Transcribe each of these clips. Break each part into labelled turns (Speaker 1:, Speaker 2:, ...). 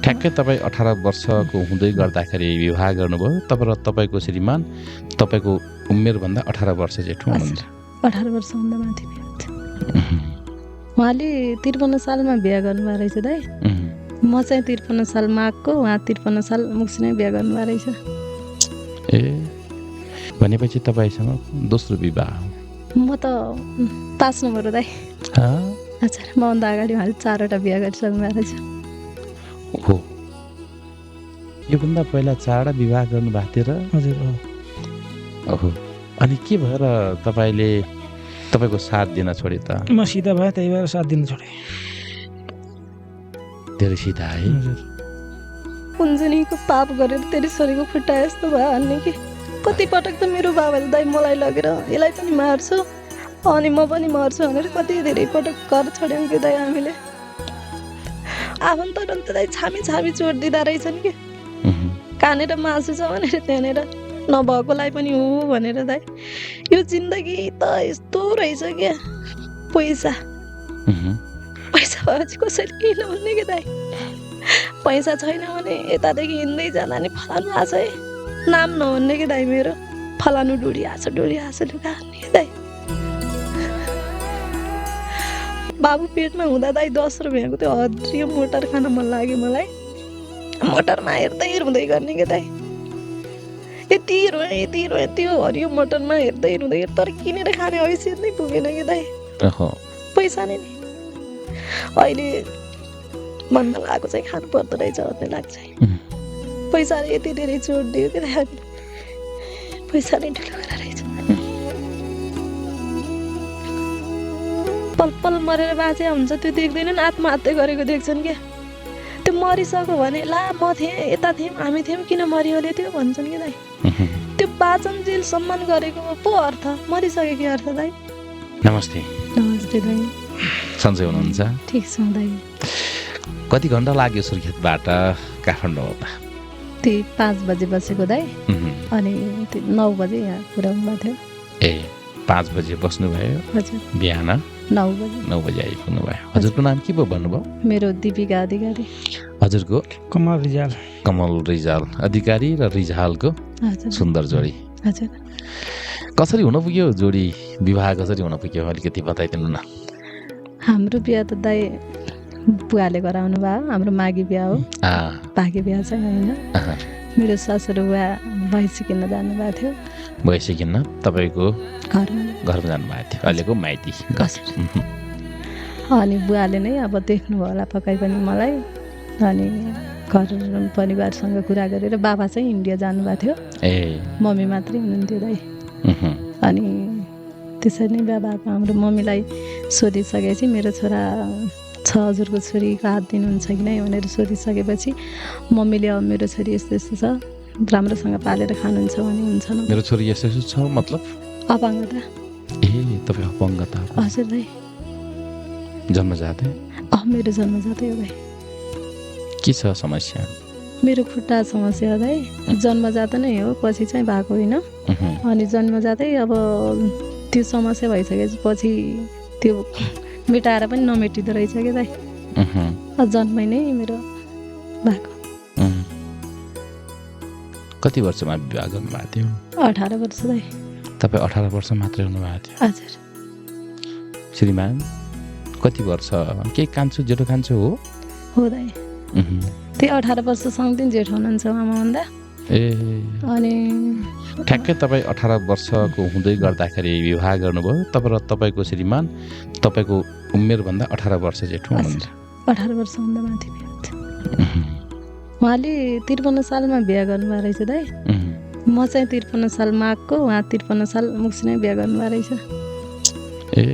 Speaker 1: ठ्याक्कै तपाईँ 18 वर्षको हुँदै गर्दाखेरि विवाह गर्नुभयो र तपाईँको श्रीमान तपाईँको उमेरभन्दा 18 वर्ष जेठो हुनुहुन्छ।
Speaker 2: 18 वर्षभन्दा माथि बिहा हुन्छ। उहाँले 53 सालमा बिहा गर्नुभएको रहेछ दाइ। म चाहिँ 53 साल माघको, उहाँ 53 साल मुक्सिनै बिहा गर्नुभएको रहेछ।
Speaker 1: ए भनेपछि तपाईँसँग दोस्रो विवाह हो।
Speaker 2: म त 5 नम्बर हो दाइ। हजुर, मभन्दा अगाडि उहाँले 4वटा बिहा गरिसक्नु भएको रहेछ।
Speaker 1: हो, योभन्दा पहिला 4वटा विवाह गर्नुभएको थियो र?
Speaker 3: हजुर हो।
Speaker 1: ओहो, अनि के भएर तपाईँले तपाईँको साथ दिन छोडे त?
Speaker 3: म सिधा भए त्यही भएर साथ दिन छोडेँ।
Speaker 1: धेरै सिधा है?
Speaker 3: हजुर।
Speaker 2: कुञ्जनीको पाप गरेर तेरि छोरीको खुट्टा यस्तो भयो भन्ने कि कति पटक त मेरो बाबाले दाइ मलाई लगेर यसलाई पनि मार्छु अनि म पनि मर्छु भनेर कति धेरै पटक घर छोड्यौँ कि दाइ हामीले। आफन्तहरू त दाइ छामी छामी चोट दिँदा रहेछन् कि कानेर मासु छ भनेर त्यहाँनिर नभएकोलाई पनि हो भनेर दाइ। यो जिन्दगी त यस्तो रहेछ क्या। पैसा पैसा भएपछि कसैले केही नहुने कि दाइ। पैसा छैन भने यतादेखि हिँड्दै जाँदा नि फलानु आछ है, नाम नहुने कि दाइ मेरो। फलानु डुडी आछ लुगा हान्ने कि दाइ। बाबु पेटमा हुँदा दाइ 10 रुपियाँको त्यो हरियो मोटर खान मन लाग्यो मलाई। मोटरमा हेर्दै रुँदै गर्ने कि दाइ। यति रोएँ त्यो हरियो मोटरमा हेर्दै रुँदै, तर किनेर खाने हैसियत नै पुगेन कि दाइ। पैसा नै नि अहिले मनमा लागेको चाहिँ खानु पर्दो रहेछ भन्ने लाग्छ। पैसाले यति धेरै चोट दियो कि दाइ। पैसा नै ठुलो कुरा रहेछ। पल पल मरेर बाँचे हुन्छ त्यो देख्दैनन्, आत्महत्या गरेको देख्छन् क्या। त्यो मरिसक्यो भने ला म थिएँ, यता थियौँ, हामी थियौँ, किन मरिहाल्यो त्यो भन्छन् कि दाइ। त्यो बाँचनजेल सम्मान गरेको पो अर्थ, मरिसक्यो कि अर्थ दाइ।
Speaker 1: नमस्ते।
Speaker 2: नमस्ते दाइ।
Speaker 1: सन्चै हुनुहुन्छ?
Speaker 2: ठिक छ दाइ।
Speaker 1: कति घन्टा लाग्यो सुर्खेतबाट काठमाडौँ आउँदा?
Speaker 2: त्यही 5 बजे बसेको दाइ अनि 9 बजे यहाँ पुऱ्याउनु भएको थियो।
Speaker 1: ए 5 बजे बस्नुभयो?
Speaker 2: हजुर।
Speaker 1: बिहान 9 बजे आइपुग्नु भयो। हजुरको नाम के पो भन्नुभयो?
Speaker 2: मेरो दिपिका अधिकारी।
Speaker 1: हजुरको?
Speaker 3: कमल रिजाल।
Speaker 1: कमल रिजाल अधिकारी र रिजालको सुन्दर जोडी।
Speaker 2: हजुर।
Speaker 1: कसरी हुन पुग्यो जोडी? विवाह कसरी हुन पुग्यो अलिकति बताइदिनु न।
Speaker 2: हाम्रो बिहा त दाइ बुवाले गराउनु भयो। हाम्रो माघी बिहा हो, भागी बिहा चाहिँ होइन। मेरो ससुर बुवा भैँसी किन्न जानुभएको थियो।
Speaker 1: भैँसी किन्न तपाईँको
Speaker 2: घरमा
Speaker 1: जानुभएको थियो, अहिलेको माइती।
Speaker 2: अनि बुवाले नै अब देख्नुभयो होला पकाइ पनि मलाई। अनि घर परिवारसँग कुरा गरेर बाबा चाहिँ इन्डिया जानुभएको थियो। मम्मी मात्रै हुनुहुन्थ्यो दाइ। अनि त्यसरी नै बिहा भएको। हाम्रो मम्मीलाई सोधिसकेपछि मेरो छोरा छ, हजुरको छोरीको हात दिनुहुन्छ कि नै भनेर सोधिसकेपछि मम्मीले अब मेरो छोरी यस्तो यस्तो छ, राम्रोसँग पालेर खानुहुन्छ भने हुन्छ न।
Speaker 1: मेरो छोरी यस्तो यस्तो छ मतलब?
Speaker 2: अपाङ्गता।
Speaker 1: ए तपाईँ अपाङ्गता?
Speaker 2: हजुर दाइ।
Speaker 1: जन्मजातै?
Speaker 2: मेरो जन्मजातै हो दाइ।
Speaker 1: के छ समस्या?
Speaker 2: मेरो खुट्टा समस्या हो दाइ। जन्मजात नै हो, पछि चाहिँ भएको होइन। अनि जन्मजातै अब त्यो समस्या भइसकेपछि त्यो मेटाएर पनि नमेटिँदो रहेछ क्या दाइ। जन्मै नै मेरो भएको।
Speaker 1: कति वर्षमा विवाह गर्नुभएको थियो?
Speaker 2: 18 वर्ष दाइ।
Speaker 1: तपाईँ 18 वर्ष मात्रै हुनुभएको थियो?
Speaker 2: हजुर।
Speaker 1: श्रीमान कति वर्ष? के कान्छो जेठो कान्छो
Speaker 2: हो दाइ। त्यही 18 वर्षसम्म चाहिँ जेठो हुनुहुन्छ आमाभन्दा।
Speaker 1: ए
Speaker 2: अनि
Speaker 1: ठ्याक्कै तपाईँ 18 वर्षको हुँदै गर्दाखेरि विवाह गर्नुभयो र तपाईँको श्रीमान तपाईँको उमेरभन्दा 18 वर्ष जेठो हुनुहुन्छ।
Speaker 2: 18 वर्षभन्दा माथि बिहा हुन्छ। उहाँले 53 सालमा बिहा गर्नुभएको रहेछ दाइ। म चाहिँ 53 साल माघको, उहाँ 53 साल मुक्सिनै बिहा गर्नुभएको रहेछ।
Speaker 1: ए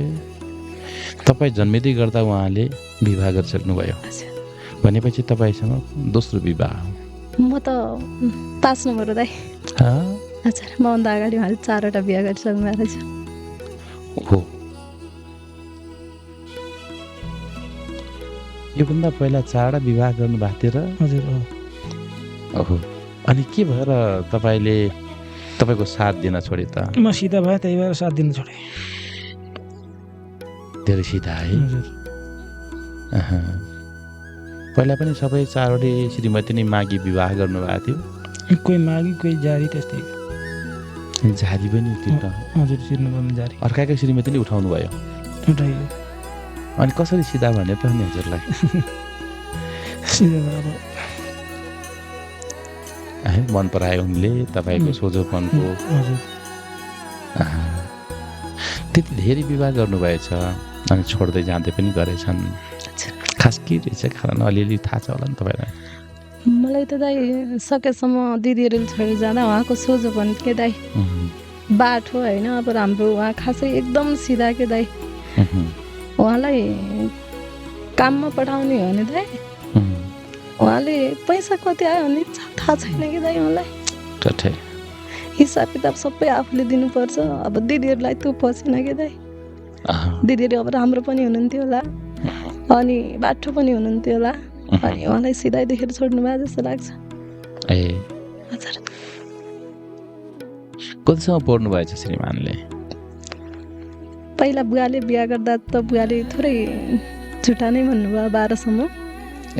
Speaker 1: तपाईँ जन्मिँदै गर्दा उहाँले विवाह गरिसक्नुभयो भनेपछि तपाईँसँग दोस्रो विवाह हो।
Speaker 2: म त 5 नम्बर हो दाइ। हजुर, मभन्दा अगाडि उहाँले 4वटा बिहा गरिसक्नु भएको रहेछ।
Speaker 1: हो, योभन्दा पहिला 4वटा विवाह गर्नुभएको थियो र?
Speaker 3: हजुर हो।
Speaker 1: ओहो, अनि के भएर तपाईँले तपाईँको साथ दिन छोडे त?
Speaker 3: म सिधा भए त्यही भएर साथ दिन छोडेँ।
Speaker 1: धेरै सिधा है? पहिला पनि सबै चारवटै श्रीमती नै मागी विवाह गर्नुभएको
Speaker 3: कोही मागी कोही जारी त्यस्तै
Speaker 1: थियो झारी पनि तिर्न
Speaker 3: हजुर तिर्नुपर्ने जारी
Speaker 1: अर्काकै श्रीमती नै उठाउनु भयो
Speaker 3: उठाइयो
Speaker 1: अनि कसरी सिधा भने त नि हजुरलाई
Speaker 3: सिधा अब
Speaker 1: है मन परायो उनले तपाईँको सोझोपनको
Speaker 3: हजुर
Speaker 1: त्यति धेरै विवाह गर्नुभएछ अनि छोड्दै जाँदै पनि गरेछन् खास के रहेछ कारण अलिअलि थाहा छ होला नि तपाईँलाई
Speaker 2: मलाई त दाइ सकेसम्म दिदीहरूले छोडेर जाँदा उहाँको सोझोपन के दाइ बाठो होइन अब राम्रो उहाँ खासै एकदम सिधा के दाइ उहाँलाई काममा पठाउने हो भने दाइ उहाँले पैसा कति आयो भने थाहा छैन कि दाइ उहाँलाई हिसाब किताब सबै आफूले दिनुपर्छ अब दिदीहरूलाई त्यो पसेन कि दाइ दिदीहरू अब राम्रो पनि हुनुहुन्थ्यो होला अनि बाठो पनि हुनुहुन्थ्यो होला अनि उहाँलाई सिधै देखेर छोड्नु भयो जस्तो लाग्छ
Speaker 1: ए
Speaker 2: हजुर
Speaker 1: कतिसम्म पढ्नु भएछ श्रीमानले
Speaker 2: पहिला बुवाले बिहा गर्दा त बुवाले थोरै झुटा नै भन्नुभयो 12सम्म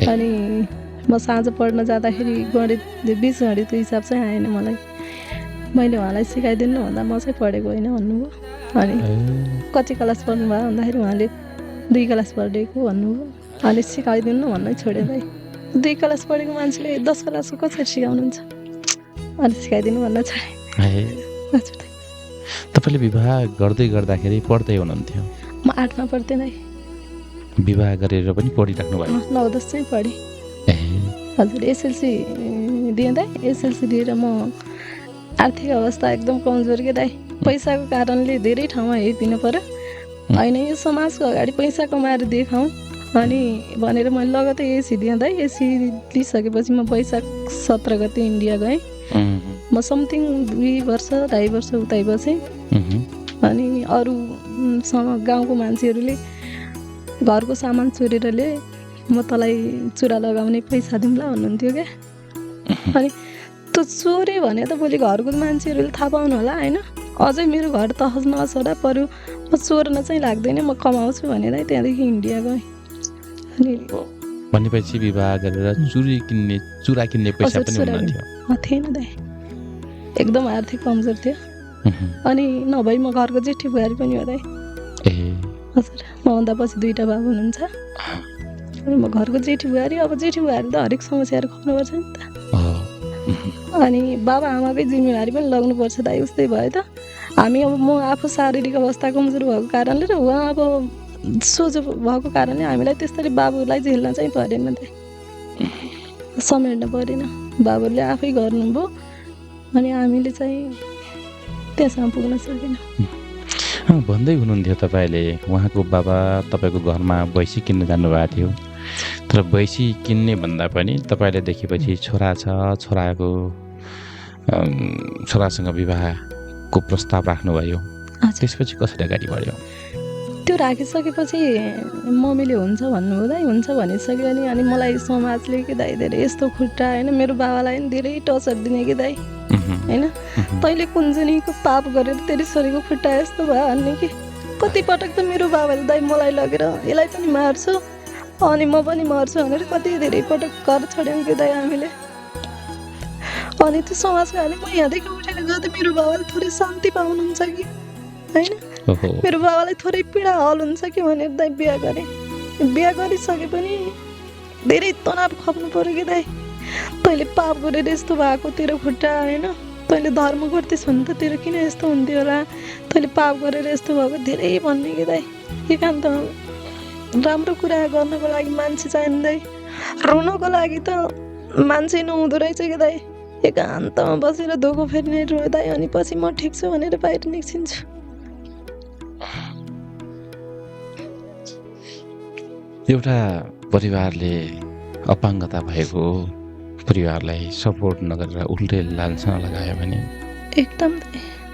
Speaker 2: अनि म साँझ पढ्न जाँदाखेरि गणित 20 गणितको हिसाब चाहिँ आएन मलाई मैले उहाँलाई सिकाइदिनु भन्दा म चाहिँ पढेको होइन भन्नुभयो अनि कति क्लास पढ्नु भयो भन्दाखेरि उहाँले 2 क्लास पढेको भन्नुभयो अनि सिकाइदिनु भन्नै छोडेँ भाइ 2 क्लास पढेको मान्छेले 10 क्लासको कसरी सिकाउनुहुन्छ अनि सिकाइदिनु भन्न छोडेँ हजुर
Speaker 1: तपाईँले विवाह गर्दै गर्दाखेरि पढ्दै हुनुहुन्थ्यो
Speaker 2: म 8मा पढ्थेँ नै
Speaker 1: विवाह गरेर पनि पढिराख्नु भयो
Speaker 2: 9-10 चाहिँ पढेँ हजुर एसएलसी दिएँ दाइ एसएलसी दिएर म आर्थिक अवस्था एकदम कमजोर के दाइ पैसाको कारणले धेरै ठाउँमा हेरिदिनु पर्यो होइन यो समाजको अगाडि पैसा कमाएर देखाउँ अनि भनेर मैले लगतै एसी दिएँ दाइ एसी लिइसकेपछि म वैशाख 17 गते इन्डिया गएँ म समथिङ 2 वर्ष 2.5 वर्ष उतै बसेँ अनि अरूसँग गाउँको मान्छेहरूले घरको सामान चोरेर ल्याए म तँलाई चुरा लगाउने पैसा दिउँला भन्नुहुन्थ्यो क्या अनि त्यो चोरे भने त भोलि घरको मान्छेहरूले थाहा पाउनु होला होइन अझै मेरो घर तहस नहस होला पऱ्यो म चोर्न चाहिँ लाग्दैन म कमाउँछु भनेर त्यहाँदेखि इन्डिया गएँ अनि
Speaker 1: भनेपछि विवाह गरेर चुरा किन्ने पैसा पनि हुन्थ्यो
Speaker 2: थिएन दाइ एकदम आर्थिक कमजोर थियो अनि नभई म घरको जेठी बुहारी पनि हो दाइ हजुर मभन्दा पछि 2टा बाबु हुनुहुन्छ अनि म घरको जेठी बुहारी अब जेठी बुहारी त हरेक समस्याहरू खुवाउनुपर्छ नि त अनि बाबा आमाकै जिम्मेवारी पनि लाग्नुपर्छ दाइ उस्तै भयो त हामी अब म आफू शारीरिक अवस्था कमजोर भएको कारणले र उहाँ अब सोझो भएको कारणले हामीलाई त्यसरी बाबुलाई झेल्न चाहिँ परेन त समेट्न परेन बाबुले आफै गर्नुभयो अनि हामीले चाहिँ त्यसमा पुग्न सकेनौँ
Speaker 1: भन्दै हुनुहुन्थ्यो तपाईँले उहाँको बाबा तपाईँको घरमा भैँसी किन्न जानुभएको थियो तर भैँसी किन्ने भन्दा पनि तपाईँले देखेपछि छोरा छ छोरासँग विवाहको प्रस्ताव राख्नुभयो त्यसपछि कसरी अगाडि बढ्यो
Speaker 2: त्यो राखिसकेपछि मम्मीले हुन्छ भन्नुभयो दाइ हुन्छ भनिसक्यो अनि मलाई समाजले कि दाइ धेरै यस्तो खुट्टा होइन मेरो बाबालाई पनि धेरै टर्चर दिने कि दाइ होइन तैँले कुञ्जनीको पाप गरेर तेरो छोरीको खुट्टा यस्तो भयो भन्ने कि कतिपटक त मेरो बाबाले दाइ मलाई लगेर यसलाई पनि मार्छु अनि म पनि मर्छु भनेर कति धेरै पटक घर छोड्यौँ कि दाइ हामीले अनि त्यो समाजको हाले म यहाँदेखि उठेर जाँदा मेरो बाबाले थोरै शान्ति पाउनुहुन्छ कि होइन मेरो बाबालाई थोरै पीडा हल हुन्छ कि भनेर दाइ बिहा गरेँ बिहा गरिसके पनि धेरै तनाव खप्नु पऱ्यो कि दाइ तैँले पाप गरेर यस्तो भएको तेरो खुट्टा होइन तैँले धर्म गर्दैछ भने त तेरो किन यस्तो हुन्थ्यो होला तैँले पाप गरेर यस्तो भएको धेरै भन्ने कि दाइ एकान्त राम्रो कुरा गर्नको लागि मान्छे चाहिँदै रुनको लागि त मान्छे नहुँदो रहेछ कि दाइ एकान्तमा बसेर धोको फेर्ने रोए दाइ अनि पछि म ठिक छु भनेर बाहिर निस्किन्छु
Speaker 1: एउटा परिवारले अपाङ्गता भएको परिवारलाई सपोर्ट नगरेर उल्टे लान्छना लगायो भने
Speaker 2: एकदम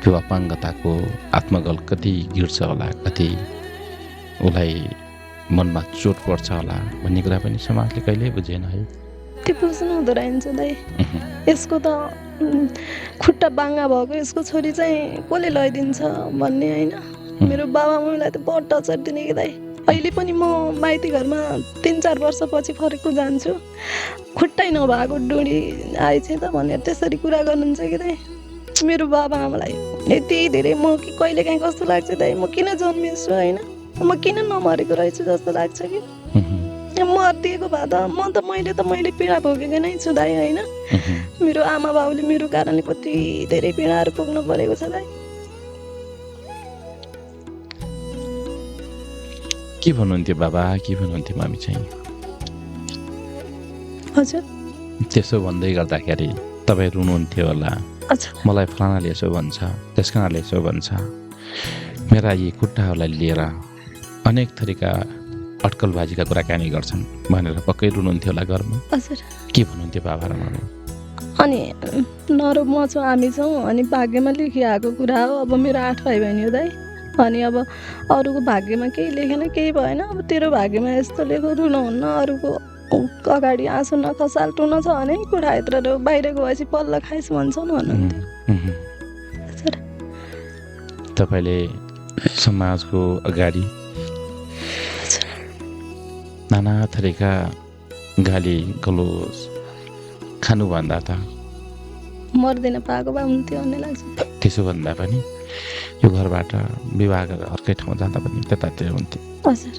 Speaker 1: त्यो अपाङ्गताको आत्मबल कति गिर्छ होला कति उसलाई मनमा चोट पर्छ होला भन्ने कुरा पनि समाजले कहिल्यै बुझेन है
Speaker 2: त्यो बुझ्नु हुँदो रहेछ दाइ यसको त खुट्टा बाङ्गा भएको यसको छोरी चाहिँ कसले लैदिन्छ भन्ने होइन मेरो बाबा मम्मीलाई त बहुत टचर दिने कि दाइ अहिले पनि म माइती घरमा 3-4 वर्षपछि फर्केको जान्छु खुट्टै नभएको डुँडी आएछ त भनेर त्यसरी कुरा गर्नुहुन्छ कि दाइ मेरो बाबा आमालाई यति धेरै म कि कहिले काहीँ कस्तो लाग्छ दाइ म किन जन्मेछु होइन म किन नमरेको रहेछु जस्तो लाग्छ कि मरिदिएको भए त मैले पीडा भोगेको नै छु दाइ होइन मेरो आमा बाउले मेरो कारणले कति धेरै पीडाहरू पुग्नु परेको छ दाइ
Speaker 1: के भन्नुहुन्थ्यो बाबा के भन्नुहुन्थ्यो मम्मी चाहिँ
Speaker 2: हजुर
Speaker 1: त्यसो भन्दै गर्दाखेरि तपाईँ रुनुहुन्थ्यो होला
Speaker 2: अच्छा
Speaker 1: मलाई फलानाले यसो भन्छ त्यसकाले यसो भन्छ मेरा यी खुट्टाहरूलाई लिएर अनेक थरीका अट्कलबाजीका कुराकानी गर्छन् भनेर पक्कै रुनुहुन्थ्यो होला घरमा
Speaker 2: हजुर
Speaker 1: के भन्नुहुन्थ्यो बाबा र मम्मी
Speaker 2: अनि नरो म छौँ हामी छौँ अनि भाग्यमा लेखिआएको कुरा हो अब मेरो 8 भाइ बहिनी हो दाइ अनि अब अरूको भाग्यमा केही लेखेन केही भएन अब तेरो भाग्यमा यस्तो लेखो रुनुहुन्न अरूको अगाडि आँसु नखसाल टुन छ भने कुरा यत्रो बाहिर गएपछि पल्ल खाइस भन्छन् भन्नुहुन्थ्यो
Speaker 1: तपाईँले समाजको अगाडि नाना थरीका गाली गलोज खानुभन्दा त
Speaker 2: मर्दैन पाएको भए हुन्थ्यो भन्ने लाग्छ
Speaker 1: त्यसो भन्दा पनि यो घरबाट विवाह गरेर अर्कै ठाउँ जाँदा पनि त्यतातिर हुन्थ्यो
Speaker 2: हजुर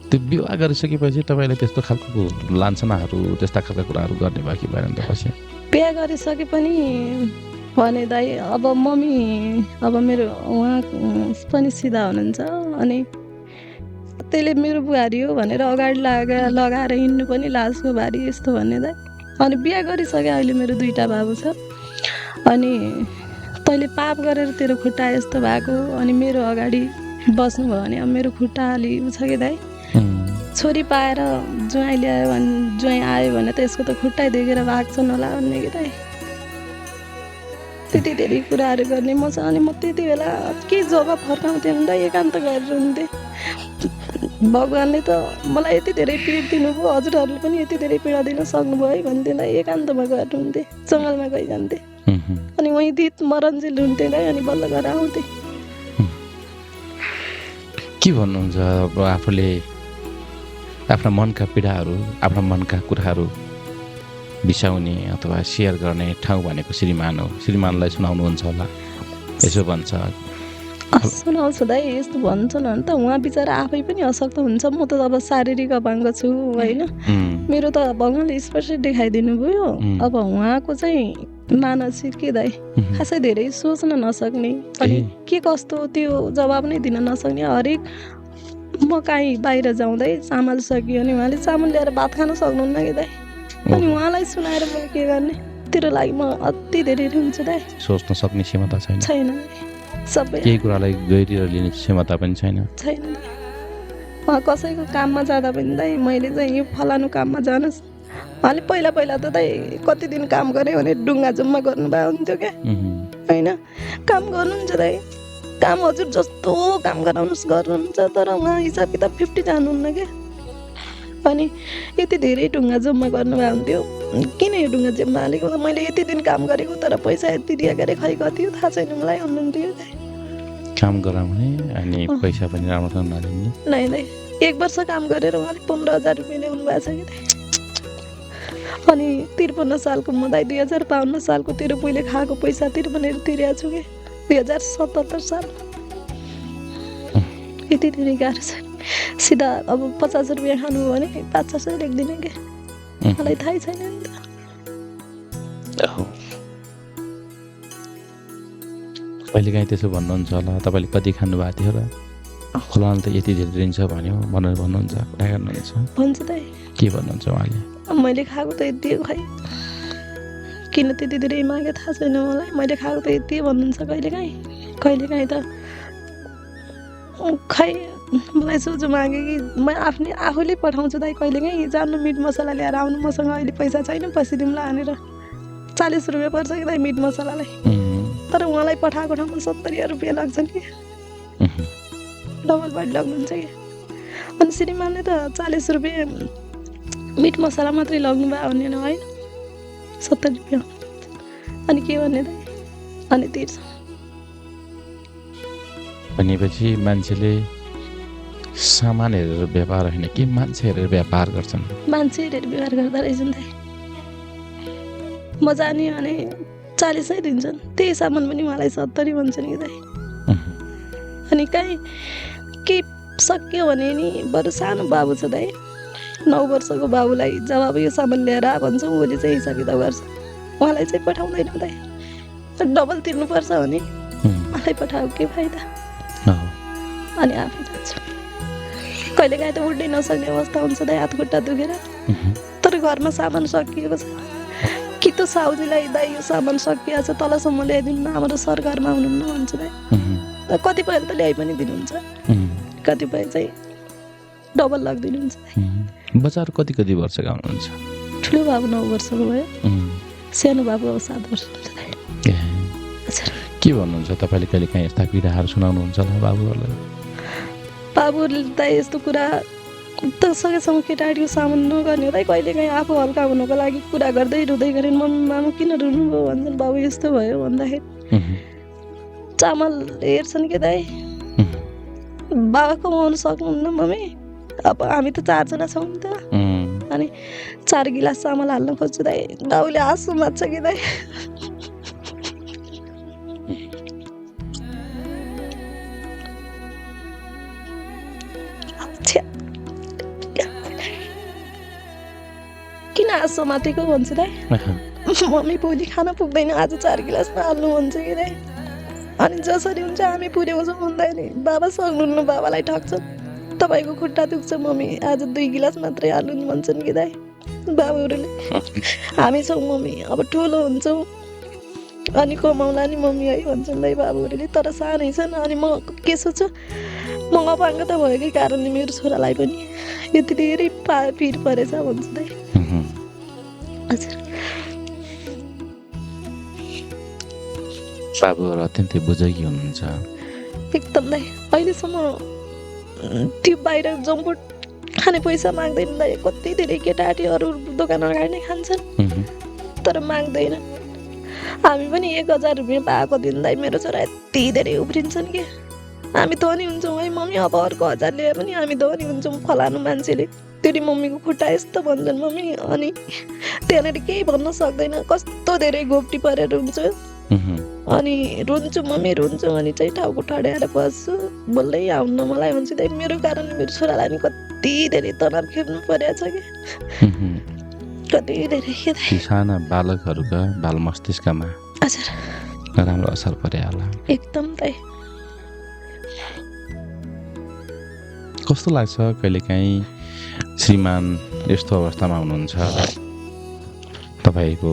Speaker 1: त्यो विवाह गरिसकेपछि तपाईँले त्यस्तो खालको लान्छनाहरू त्यस्ता खालका कुराहरू गर्ने भयो कि भएन त पछि
Speaker 2: बिहा गरिसके पनि भने दाइ अब मम्मी अब मेरो उहाँ पनि सिधा हुनुहुन्छ अनि त्यसले मेरो बुहारी हो भनेर अगाडि लगाएर हिँड्नु पनि लाजको भारी यस्तो भन्ने दाइ अनि बिहा गरिसके अहिले मेरो 2टा बाबु छ अनि तैँले पाप गरेर तेरो खुट्टा यस्तो भएको अनि मेरो अगाडि बस्नुभयो भने अब मेरो खुट्टा अलि छ कि दाइ छोरी पाएर ज्वाइँ ल्यायो भने ज्वाइँ आयो भने त यसको त खुट्टै देखेर भाग्छन् होला भन्ने कि दाइ त्यति धेरै कुराहरू गर्ने म छ अनि म त्यति बेला के जवाब फर्काउँथेँ नि दाइ एकान्त गरेर हुन्थेँ भगवान्ले त मलाई यति धेरै पीड दिनुभयो हजुरहरूले पनि यति धेरै पीडा दिन सक्नुभयो है भन्थेँ दाइ एकान्तमा गएर हुन्थेँ जङ्गलमा गइजान्थेँ अनि वहीँ दित मरन्जेल हुन्थेँ दाइ अनि बल्ल घर आउँथेँ
Speaker 1: के भन्नुहुन्छ अब आफूले आफ्ना मनका पीडाहरू आफ्ना मनका कुराहरू बिसाउने अथवा सेयर गर्ने ठाउँ भनेको श्रीमान हो श्रीमानलाई सुनाउनुहुन्छ होला यसो भन्छ
Speaker 2: सुनाउँछु दाइ यस्तो भन्छन् भने त उहाँ बिचरा आफै पनि अशक्त हुन्छ म त अब शारीरिक अपाङ्ग छु होइन मेरो त भगवान्ले स्पर्श देखाइदिनु भयो अब उहाँको चाहिँ मानसिक के दाइ खासै धेरै सोच्न नसक्ने अनि के कस्तो त्यो जवाब नै दिन नसक्ने हरेक म काहीँ बाहिर जाउँदै चामल सकियो भने उहाँले चामल ल्याएर भात खान सक्नुहुन्न कि दाइ अनि उहाँलाई सुनाएर म के गर्ने तेरो लागि म अति धेरै रुन्छु दाइ
Speaker 1: सोच्न सक्ने क्षमता छैन
Speaker 2: सबै
Speaker 1: केही कुरालाई गहिरिएर लिने क्षमता पनि छैन
Speaker 2: उहाँ कसैको काममा जाँदा पनि दाइ मैले चाहिँ यो फलानु काममा जानुहोस् उहाँले पहिला त दाइ कति दिन काम गऱ्यो भने डुङ्गा जम्मा गर्नुभएको हुन्थ्यो क्या होइन काम गर्नुहुन्छ दाइ काम हजुर जस्तो काम गराउनुहोस् गर्नुहुन्छ तर उहाँ हिसाब किताब 50 जानुहुन्न क्या अनि यति धेरै ढुङ्गा जम्मा गर्नुभएको हुन्थ्यो किन यो ढुङ्गा जम्मा हालेको मैले यति दिन काम गरेको तर पैसा यति दिए गरे खै कति हो थाहा छैन मलाई भन्नुहुन्थ्यो
Speaker 1: काम गराउने अनि पैसा पनि राम्रोसँग नदिने
Speaker 2: नै 1 वर्ष काम गरेर उहाँले 15,000 रुपियाँ ल्याउनु भएको छ कि अनि 53 सालको म दाइ 2052 सालको तेरो पहिले खाएको पैसा तिरेर तिरेको छु कि 2077 साल यति धेरै गाह्रो छ सिधा अब 50 रुपियाँ खानु हो भने 500 लेख्दिनँ क्या मलाई थाहै छैन नि त
Speaker 1: कहिलेकाहीँ त्यसो भन्नुहुन्छ होला तपाईँले कति खानुभएको थियो र फलाना त यति धेरै दिन्छ भन्यो भनेर भन्नुहुन्छ कुरा गर्नुहुन्छ
Speaker 2: भन्छ दाइ
Speaker 1: के भन्नुहुन्छ उहाँले
Speaker 2: मैले खाएको त यति हो खै किन त्यति धेरै मागे थाहा छैन मलाई मैले खाएको त यति भन्नुहुन्छ कहिलेकाहीँ त खै मलाई सोझो मागे कि म आफूले पठाउँछु दाइ कहिलेकाहीँ जानु मिट मसला ल्याएर आउनु मसँग अहिले पैसा छैन पछि दिउँला हानेर 40 रुपियाँ पर्छ कि दाइ मिट मसलालाई तर उहाँलाई पठाएको ठाउँमा 70 रुपियाँ लाग्छन् कि डबल बाइट लाग्नुहुन्छ कि अनि श्रीमानले त 40 रुपियाँ मिट मसला मात्रै लग्नु भयो भने होइन 70 रुपियाँ अनि के भन्ने दाइ अनि तिर्छ
Speaker 1: भनेपछि मान्छेले सामान हेरेर व्यापार होइन कि मान्छे हेरेर व्यापार गर्छन्?
Speaker 2: मान्छे हेरेर व्यवहार गर्दा रहेछन् दाइ। म जाने भने 40 दिन्छन्, त्यही सामान पनि मलाई 70 भन्छन् कि दाइ। अनि कहीँ के सक्यो भने नि बरु सानो बाबु छ दाइ, 9 वर्षको बाबुलाई जब अब यो सामान लिएर आ भन्छ उसले चाहिँ हिसाब किताब गर्छ, उहाँलाई चाहिँ पठाउँदैन दाइ। डबल तिर्नुपर्छ भने मलाई पठाऊ के फाइदा। अनि आफै जान्छु। कहिलेकाहीँ त उठ्नै नसक्ने अवस्था हुन्छ दाइ, हात खुट्टा दुखेर। तर घरमा सामान सकिएको छ कि त साउजीलाई दाइ यो सामान सकिएको छ तलसम्म ल्याइदिनु न, हाम्रो सरकारमा हुनुहुन्न भन्छ दाइ। कतिपयले त ल्याइ पनि दिनुहुन्छ, कतिपय चाहिँ डबल लगिदिनुहुन्छ दाइ।
Speaker 1: बच्चाहरू कति वर्षका हुनुहुन्छ?
Speaker 2: ठुलो बाबु 9 वर्षको भयो, सानो बाबु अब 7 वर्ष हुन्छ दाइ। हजुर।
Speaker 1: के भन्नुहुन्छ तपाईँले? कहिले काहीँ यस्ता पीडाहरू सुनाउनुहुन्छ होला बाबुहरूलाई?
Speaker 2: बाबुहरूले त यस्तो कुरा त सकेसम्म केटाकेटीको सामान नगर्ने हो दाइ। कहिलेकाहीँ आफू हल्का हुनुको लागि कुरा गर्दै रुँदै गरेन्, मामा किन रुनुभयो भन्छन्, बाबु यस्तो भयो भन्दाखेरि चामल हेर्छन् के दाइ, बाबा कमाउनु सक्नुहुन्न मम्मी, अब हामी त 4 जना छौँ नि त। अनि 4 गिलास चामल हाल्न खोज्छु दाइ, बाबुले हाँसो मान्छ कि दाइ। किन हाँसो मातेको भन्छ दाइ। मम्मी भोलि खाना पुग्दैन, आज 4 गिलास नहाल्नु भन्छ कि दाइ। अनि जसरी हुन्छ हामी पुर्याउँछौँ भन्दाखेरि बाबा सक्नुहुन्न, बाबालाई ठग्छन्, तपाईँको खुट्टा दुख्छ मम्मी, आज 2 गिलास मात्रै हाल्नु भन्छन् कि दाइ बाबुहरूले। हामी छौँ मम्मी, अब ठुलो हुन्छौँ अनि कमाउला नि मम्मी है भन्छन् दाइ बाबुहरूले। तर सानै छन्। अनि म के सोच्छु, म अपाङ्ग त भएकै कारणले मेरो छोरालाई पनि यति धेरै पिर परेछ भन्छ दाइ। हजुर।
Speaker 1: बाबुहरू अत्यन्तै बुझकी हुनुहुन्छ।
Speaker 2: एकदम दाइ। अहिलेसम्म त्यो बाहिर जम्बुट खाने पैसा माग्दैन दाइ। कति धेरै केटाकेटी अरू दोकान अगाडि नै खान्छन् तर माग्दैन। हामी पनि 1000 रुपियाँ पाएको दिन दाइ मेरो छोरा यति धेरै उफ्रिन्छन् कि हामी धनी हुन्छौँ है मम्मी, अब अर्को 1000 ल्याए पनि हामी धनी हुन्छौँ, फलानु मान्छेले तेरि मम्मीको खुट्टा यस्तो भन्छन् मम्मी। अनि त्यहाँनिर केही भन्न सक्दैन, कस्तो धेरै घोप्टी परेर हुन्छ। अनि रुन्छु मम्मी रुन्छु अनि चाहिँ टाउको ठड्याएर बस्छु, बोल्दै आउन्न मलाई भन्छ दाइ। मेरो कारणले मेरो छोरालाई नि कति धेरै तनाव खेप्नु परेको छ कि कति धेरै के दाइ।
Speaker 1: साना बालकहरूका बाल मस्तिष्कमा
Speaker 2: हजुर
Speaker 1: नराम्रो असर पर्यो होला।
Speaker 2: एकदम दाइ।
Speaker 1: कस्तो लाग्छ कहिलेकाहीँ श्रीमान यस्तो अवस्थामा हुनुहुन्छ, तपाईँको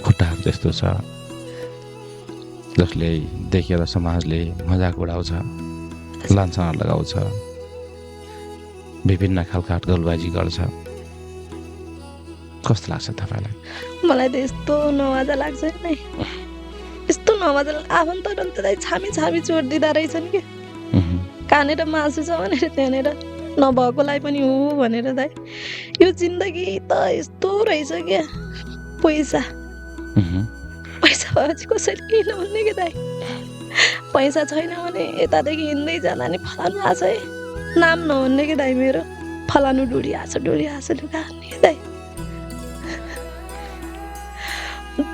Speaker 1: खुट्टाहरू त्यस्तो छ जसले देखेर समाजले मजाक उडाउँछ, लान्छना लगाउँछ, विभिन्न खालका अटकलबाजी गर्छ, कस्तो लाग्छ तपाईँलाई?
Speaker 2: मलाई त यस्तो नवाजा लाग्छ नि, यस्तो नवाजा। आफन्तहरूले त दाइ छामी छामी चोट दिँदा रहेछन् कि कानेर मासु छ भनेर त्यहाँनिर नभएकोलाई पनि हो भनेर दाइ। यो जिन्दगी त यस्तो रहेछ क्या। पैसा पैसा भएपछि कसैले केही नहुने कि दाइ। पैसा छैन भने यतादेखि हिँड्दै जाँदा नि फलानु आछ है, नाम नहुने कि दाइ मेरो, फलानु डुडी आछ लुगा हान्ने कि दाइ।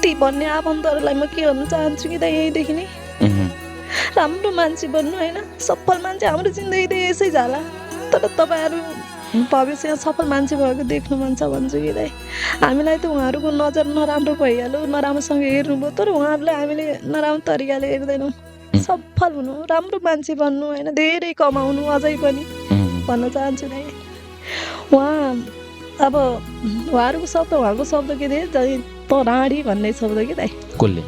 Speaker 2: ती भन्ने आफन्तहरूलाई म के भन्न चाहन्छु कि दाइ, यहीँदेखि नै राम्रो मान्छे बन्नु होइन, सफल मान्छे। हाम्रो जिन्दगी त यसै जाला, तर तपाईँहरू भविष्यमा सफल मान्छे भएको देख्नु मन छ भन्छु कि दाइ। हामीलाई त उहाँहरूको नजर नराम्रो भइहाल्यो, नराम्रोसँग हेर्नुभयो, तर उहाँहरूले हामीले नराम्रो तरिकाले हेर्दैनौँ। सफल हुनु, राम्रो मान्छे बन्नु होइन, धेरै कमाउनु अझै पनि भन्न चाहन्छु दाइ। अब उहाँहरूको शब्द, उहाँको शब्द के थिए, तराडी भन्ने शब्द कि दाइ।
Speaker 1: कसले?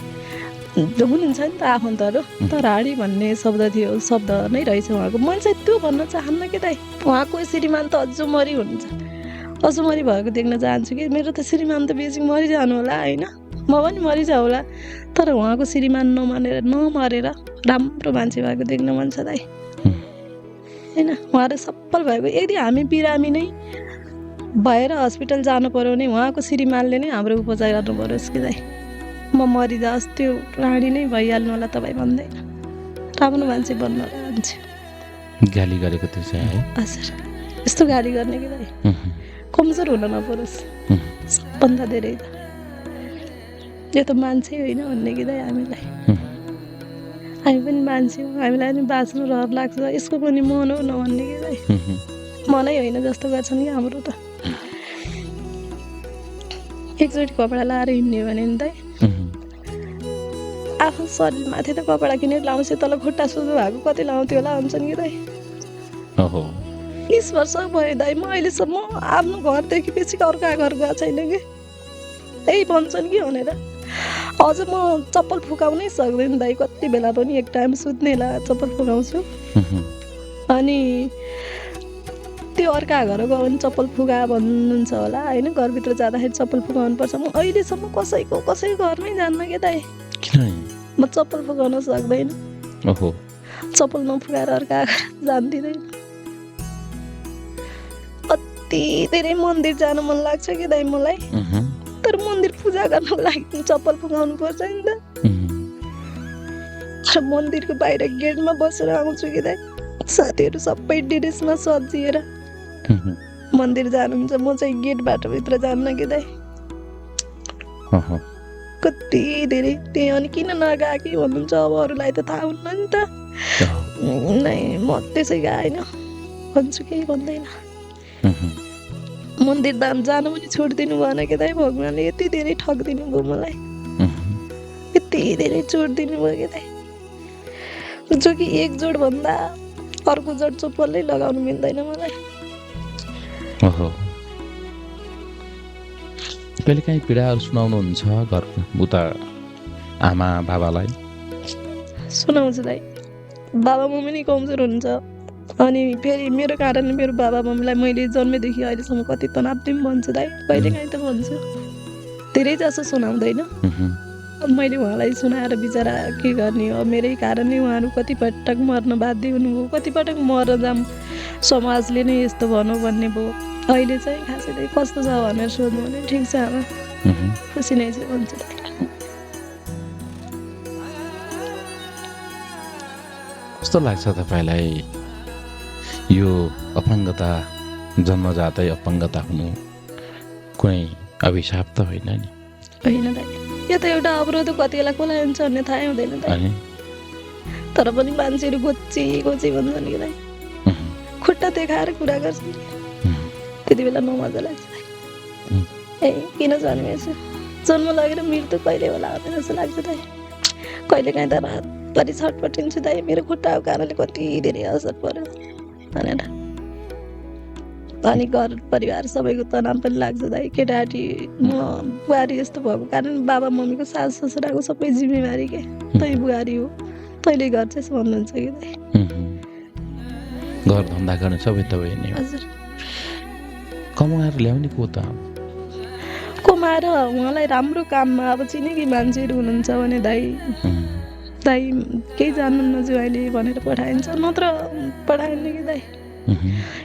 Speaker 2: हुनुहुन्छ नि त आफन्तहरू, तराडी भन्ने शब्द थियो, शब्द नै रहेछ उहाँको। मैले चाहिँ त्यो भन्न चाहन्न कि दाइ। उहाँको श्रीमान त अजुमरी हुनुहुन्छ, अजुमरी भएको देख्न चाहन्छु कि। मेरो त श्रीमान त बेसी मरिजानु होला होइन, म पनि मरिजा होला, तर उहाँको श्रीमान नमरेर राम्रो मान्छे भएको देख्न मन छ दाइ होइन। उहाँहरू सफल भएको, यदि हामी बिरामी नै भएर हस्पिटल जानु पर्यो भने उहाँको श्रीमानले नै हाम्रो उपचार गर्नु परोस् कि दाइ। म मरिजाओस्, त्यो राणी नै भइहाल्नु होला तपाईँ भन्दैन, राम्रो मान्छे बन्नु चाहन्छु।
Speaker 1: गाली गरेको थियो चाहिँ है?
Speaker 2: हजुर यस्तो गाली गर्ने कि दाइ कमजोर हुन नपरोस् सबभन्दा धेरै त यो त मान्छे होइन भन्ने कि दाइ हामीलाई हामी पनि मान्छे हौँ हामीलाई पनि बाँच्नु रहर लाग्छ यसको पनि मन हो नभन्ने कि दाइ मनै होइन जस्तो गर्छन् कि हाम्रो त एकचोटि कपडा लाएर हिँड्ने भने नि दाइ आफ्नो शरीरमाथि त कपडा किनेर लाउँछ तल खुट्टा सोझो भएको कति लाउँथ्यो होला भन्छन् कि दाइ
Speaker 1: ओहो
Speaker 2: 20 वर्ष भयो दाइ म अहिलेसम्म आफ्नो घरदेखि बेसी अर्का घर गएको छैन कि त्यही भन्छन् कि भनेर अझ म चप्पल फुकाउनै सक्दैन दाइ कति बेला पनि एक टाइम सुत्नेला चप्पल फुकाउँछु अनि त्यो अर्का घर गयो भने चप्पल फुका भन्नुहुन्छ होला होइन घरभित्र जाँदाखेरि चप्पल फुकाउनु पर्छ म अहिलेसम्म कसैको घरमै जान्न कि दाइ
Speaker 1: किन
Speaker 2: म चप्पल फुकाउन सक्दैन
Speaker 1: ओहो
Speaker 2: चप्पल नफुकाएर अर्का घर जान्दिँदैन अति धेरै मन्दिर जान मन लाग्छ कि दाइ मलाई तर मन्दिर पूजा गर्नको लागि चप्पल फुकाउनु पर्छ नि त मन्दिरको बाहिर गेटमा बसेर आउँछु कि दाइ साथीहरू सबै ड्रेसमा सजिएर मन्दिर जानुहुन्छ म चाहिँ गेटबाट भित्र जान्न कि दाइ कति धेरै त्यही अनि किन नगएकी भन्नुहुन्छ अब अरूलाई त थाहा हुन्न नि त नै म त्यसै गएन भन्छु केही भन्दैन मन्दिर धाम जानु पनि छोडिदिनु भएन कि दाइ भगवान्ले यति धेरै ठगिदिनु भयो मलाई यति धेरै चोट दिनुभयो कि दाइ जो कि एक जोड भन्दा अर्को जोड चप्पलै लगाउनु मिल्दैन मलाई
Speaker 1: ओहो कहिले काहीँ पीडाहरू सुनाउनुहुन्छ घरको उता आमा बाबालाई
Speaker 2: सुनाउँछु दाइ बाबा मम्मी नै कमजोर हुन्छ अनि फेरि मेरो कारणले मेरो बाबा मम्मीलाई मैले जन्मेदेखि अहिलेसम्म कति तनाव पनि भन्छु दाइ कहिले काहीँ त भन्छु धेरै जसो सुनाउँदैन मैले उहाँलाई सुनाएर बिचरा के गर्ने हो मेरै कारणले उहाँहरू कतिपटक मर्न बाध्य हुनुभयो कतिपटक मर जाम समाजले नै यस्तो भनौँ भन्ने भयो अहिले चाहिँ खासै चाहिँ कस्तो छ भनेर सोध्नु भने ठिक छ आमा खुसी नै छ भन्छु
Speaker 1: कस्तो लाग्छ तपाईँलाई यो अपाङ्गता जन्मजातै अपाङ्गता हुनु कुनै अभिशाप त होइन नि
Speaker 2: होइन दाइ यो त एउटा अवरोध कति बेला कसलाई हुन्छ भन्ने थाहै हुँदैन दाइ तर पनि मान्छेहरू गोची भन्छन् कि दाइ खुट्टा देखाएर कुरा गर्छन् त्यति बेला नमजा लाग्छ ए किन जन्मेछु जन्म लगेर मृत्यु कहिले होला भन्ने जस्तो लाग्छ दाइ कहिले काहीँ त रातभरि छटपटिन्छु दाइ मेरो खुट्टाको कारणले कति धेरै असर पर्यो भनेर अनि घर परिवार सबैको तनाव पनि लाग्छ दाइ केटाटी म बुहारी यस्तो भएको कारण बाबा मम्मीको सास ससुराको सबै जिम्मेवारी के तै बुहारी हो तैँले गर्छस् भन्नुहुन्छ कि दाइ
Speaker 1: घर धन्दा गर्ने सबै तपाईँ नै
Speaker 2: हजुर
Speaker 1: कमाएर ल्याउने को त
Speaker 2: कमाएर उहाँलाई राम्रो काममा अब चिनेकी मान्छेहरू हुनुहुन्छ भने दाइ केही जान्नुहुन्न जुवाइले भनेर पठाइन्छ नत्र पठाएन कि दाइ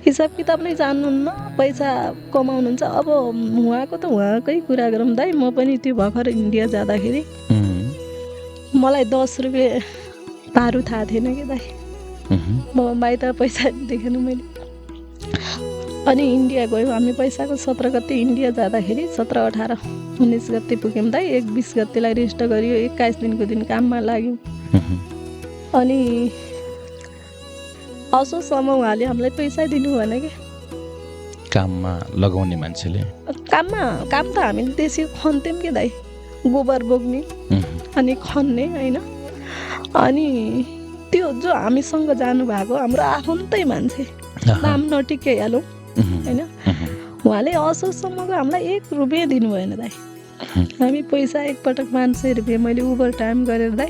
Speaker 2: हिसाब किताब नै जान्नुहुन्न पैसा कमाउनुहुन्छ अब उहाँको त उहाँकै कुरा गरौँ दाइ म पनि त्यो भर्खर इन्डिया जाँदाखेरि मलाई 10 रुपियाँ पारु थाहा थिएन कि दाइ म बाहिर पैसा देखेन मैले अनि इन्डिया गयौँ हामी पैसाको 17 गते इन्डिया जाँदाखेरि 17, 18, 19 गते पुग्यौँ दाइ 21 गतेलाई रेस्ट गरियो 21 दिनको दिन काममा लाग्यौँ अनि असोसम्म उहाँले हामीलाई पैसा दिनु भएन कि
Speaker 1: काममा लगाउने मान्छेले
Speaker 2: काम त हामीले देशी खन्थ्यौँ कि दाइ गोबर बोक्ने अनि खन्ने होइन अनि त्यो जो हामीसँग जानुभएको हाम्रो आफन्तै मान्छे नाम नटिकाइहालौँ होइन उहाँले असोसम्मको हामीलाई 1 रुपियाँ दिनु भएन दाइ हामी पैसा एकपटक 500 रुपियाँ मैले उबर टाइम गरेर दाइ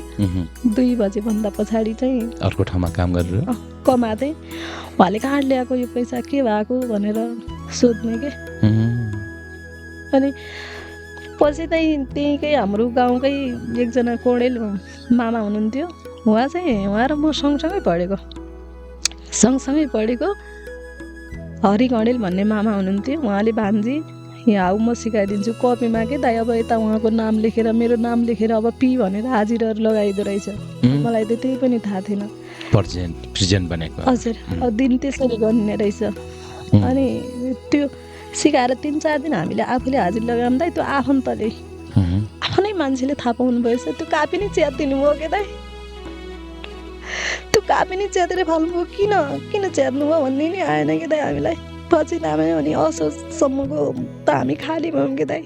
Speaker 2: 2 बजेभन्दा पछाडि चाहिँ
Speaker 1: अर्को ठाउँमा काम गरेर
Speaker 2: कमाँदै उहाँले कहाँ ल्याएको यो पैसा के भएको भनेर सोध्ने के अनि पछि चाहिँ त्यहीँकै हाम्रो गाउँकै एकजना कोडेल मामा हुनुहुन्थ्यो उहाँ र म सँगसँगै पढेको हरि गणेल भन्ने मामा हुनुहुन्थ्यो उहाँले भान्जी यहाँ म सिकाइदिन्छु कपीमा के दाइ अब यता उहाँको नाम लेखेर मेरो नाम लेखेर अब पी भनेर हाजिरहरू लगाइदो रहेछ मलाई त त्यही पनि थाहा थिएन
Speaker 1: प्रेजेन्ट बनेको
Speaker 2: हजुर अब दिन त्यसरी गर्ने रहेछ अनि त्यो सिकाएर 3-4 दिन हामीले आफूले हाजिर लगाउँदा त्यो आफन्तले आफ्नै मान्छेले थाहा पाउनु भएछ त्यो कापी नै च्यातिनु भयो के दाइ त्यो कापी नै च्यातेर फाल्नुभयो किन च्यात्नु भयो भन्ने नि आएन कि दाइ हामीलाई पछि नामै अनि असोजसम्मको त हामी खाली भयौँ कि दाइ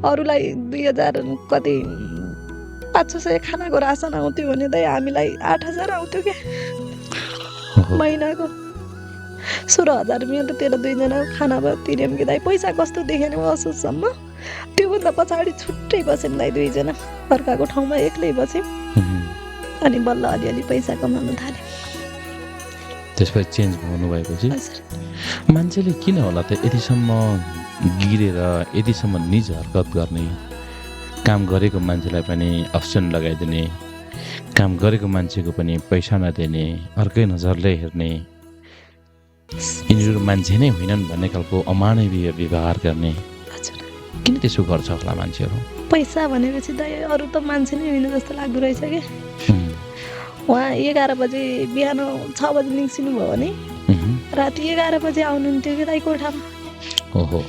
Speaker 2: अरूलाई 2000 कति 500 खानाको रासन आउँथ्यो भने दाइ हामीलाई 8000 आउँथ्यो क्या महिनाको 16000 रुपियाँ त तेरो 2 जनाको खाना भयो तिर्यौँ कि दाइ पैसा कस्तो देखेन असोजसम्म त्योभन्दा पछाडि छुट्टै बस्यौँ दाइ 2 जना अर्काको ठाउँमा एक्लै बस्यौँ अनि बल्ल अलिअलि पैसा कमाउन थाल्यौँ
Speaker 1: त्यसपछि चेन्ज हुनु भएपछि मान्छेले किन होला त यतिसम्म गिरेर यतिसम्म निज हरकत गर्ने काम गरेको मान्छेलाई पनि अप्सन लगाइदिने काम गरेको मान्छेको पनि पैसा नदिने अर्कै नजरले हेर्ने यिनीहरू मान्छे नै होइनन् भन्ने खालको अमानवीय व्यवहार गर्ने किन त्यसो गर्छ होला मान्छेहरू
Speaker 2: पैसा भनेपछि दाइ अरू त मान्छे नै होइन जस्तो लाग्दो रहेछ कि उहाँ 11 बजे बिहान 6 बजे निस्किनु भयो भने राति 11 बजे आउनुहुन्थ्यो कि दाइ कोठामा
Speaker 1: ओहो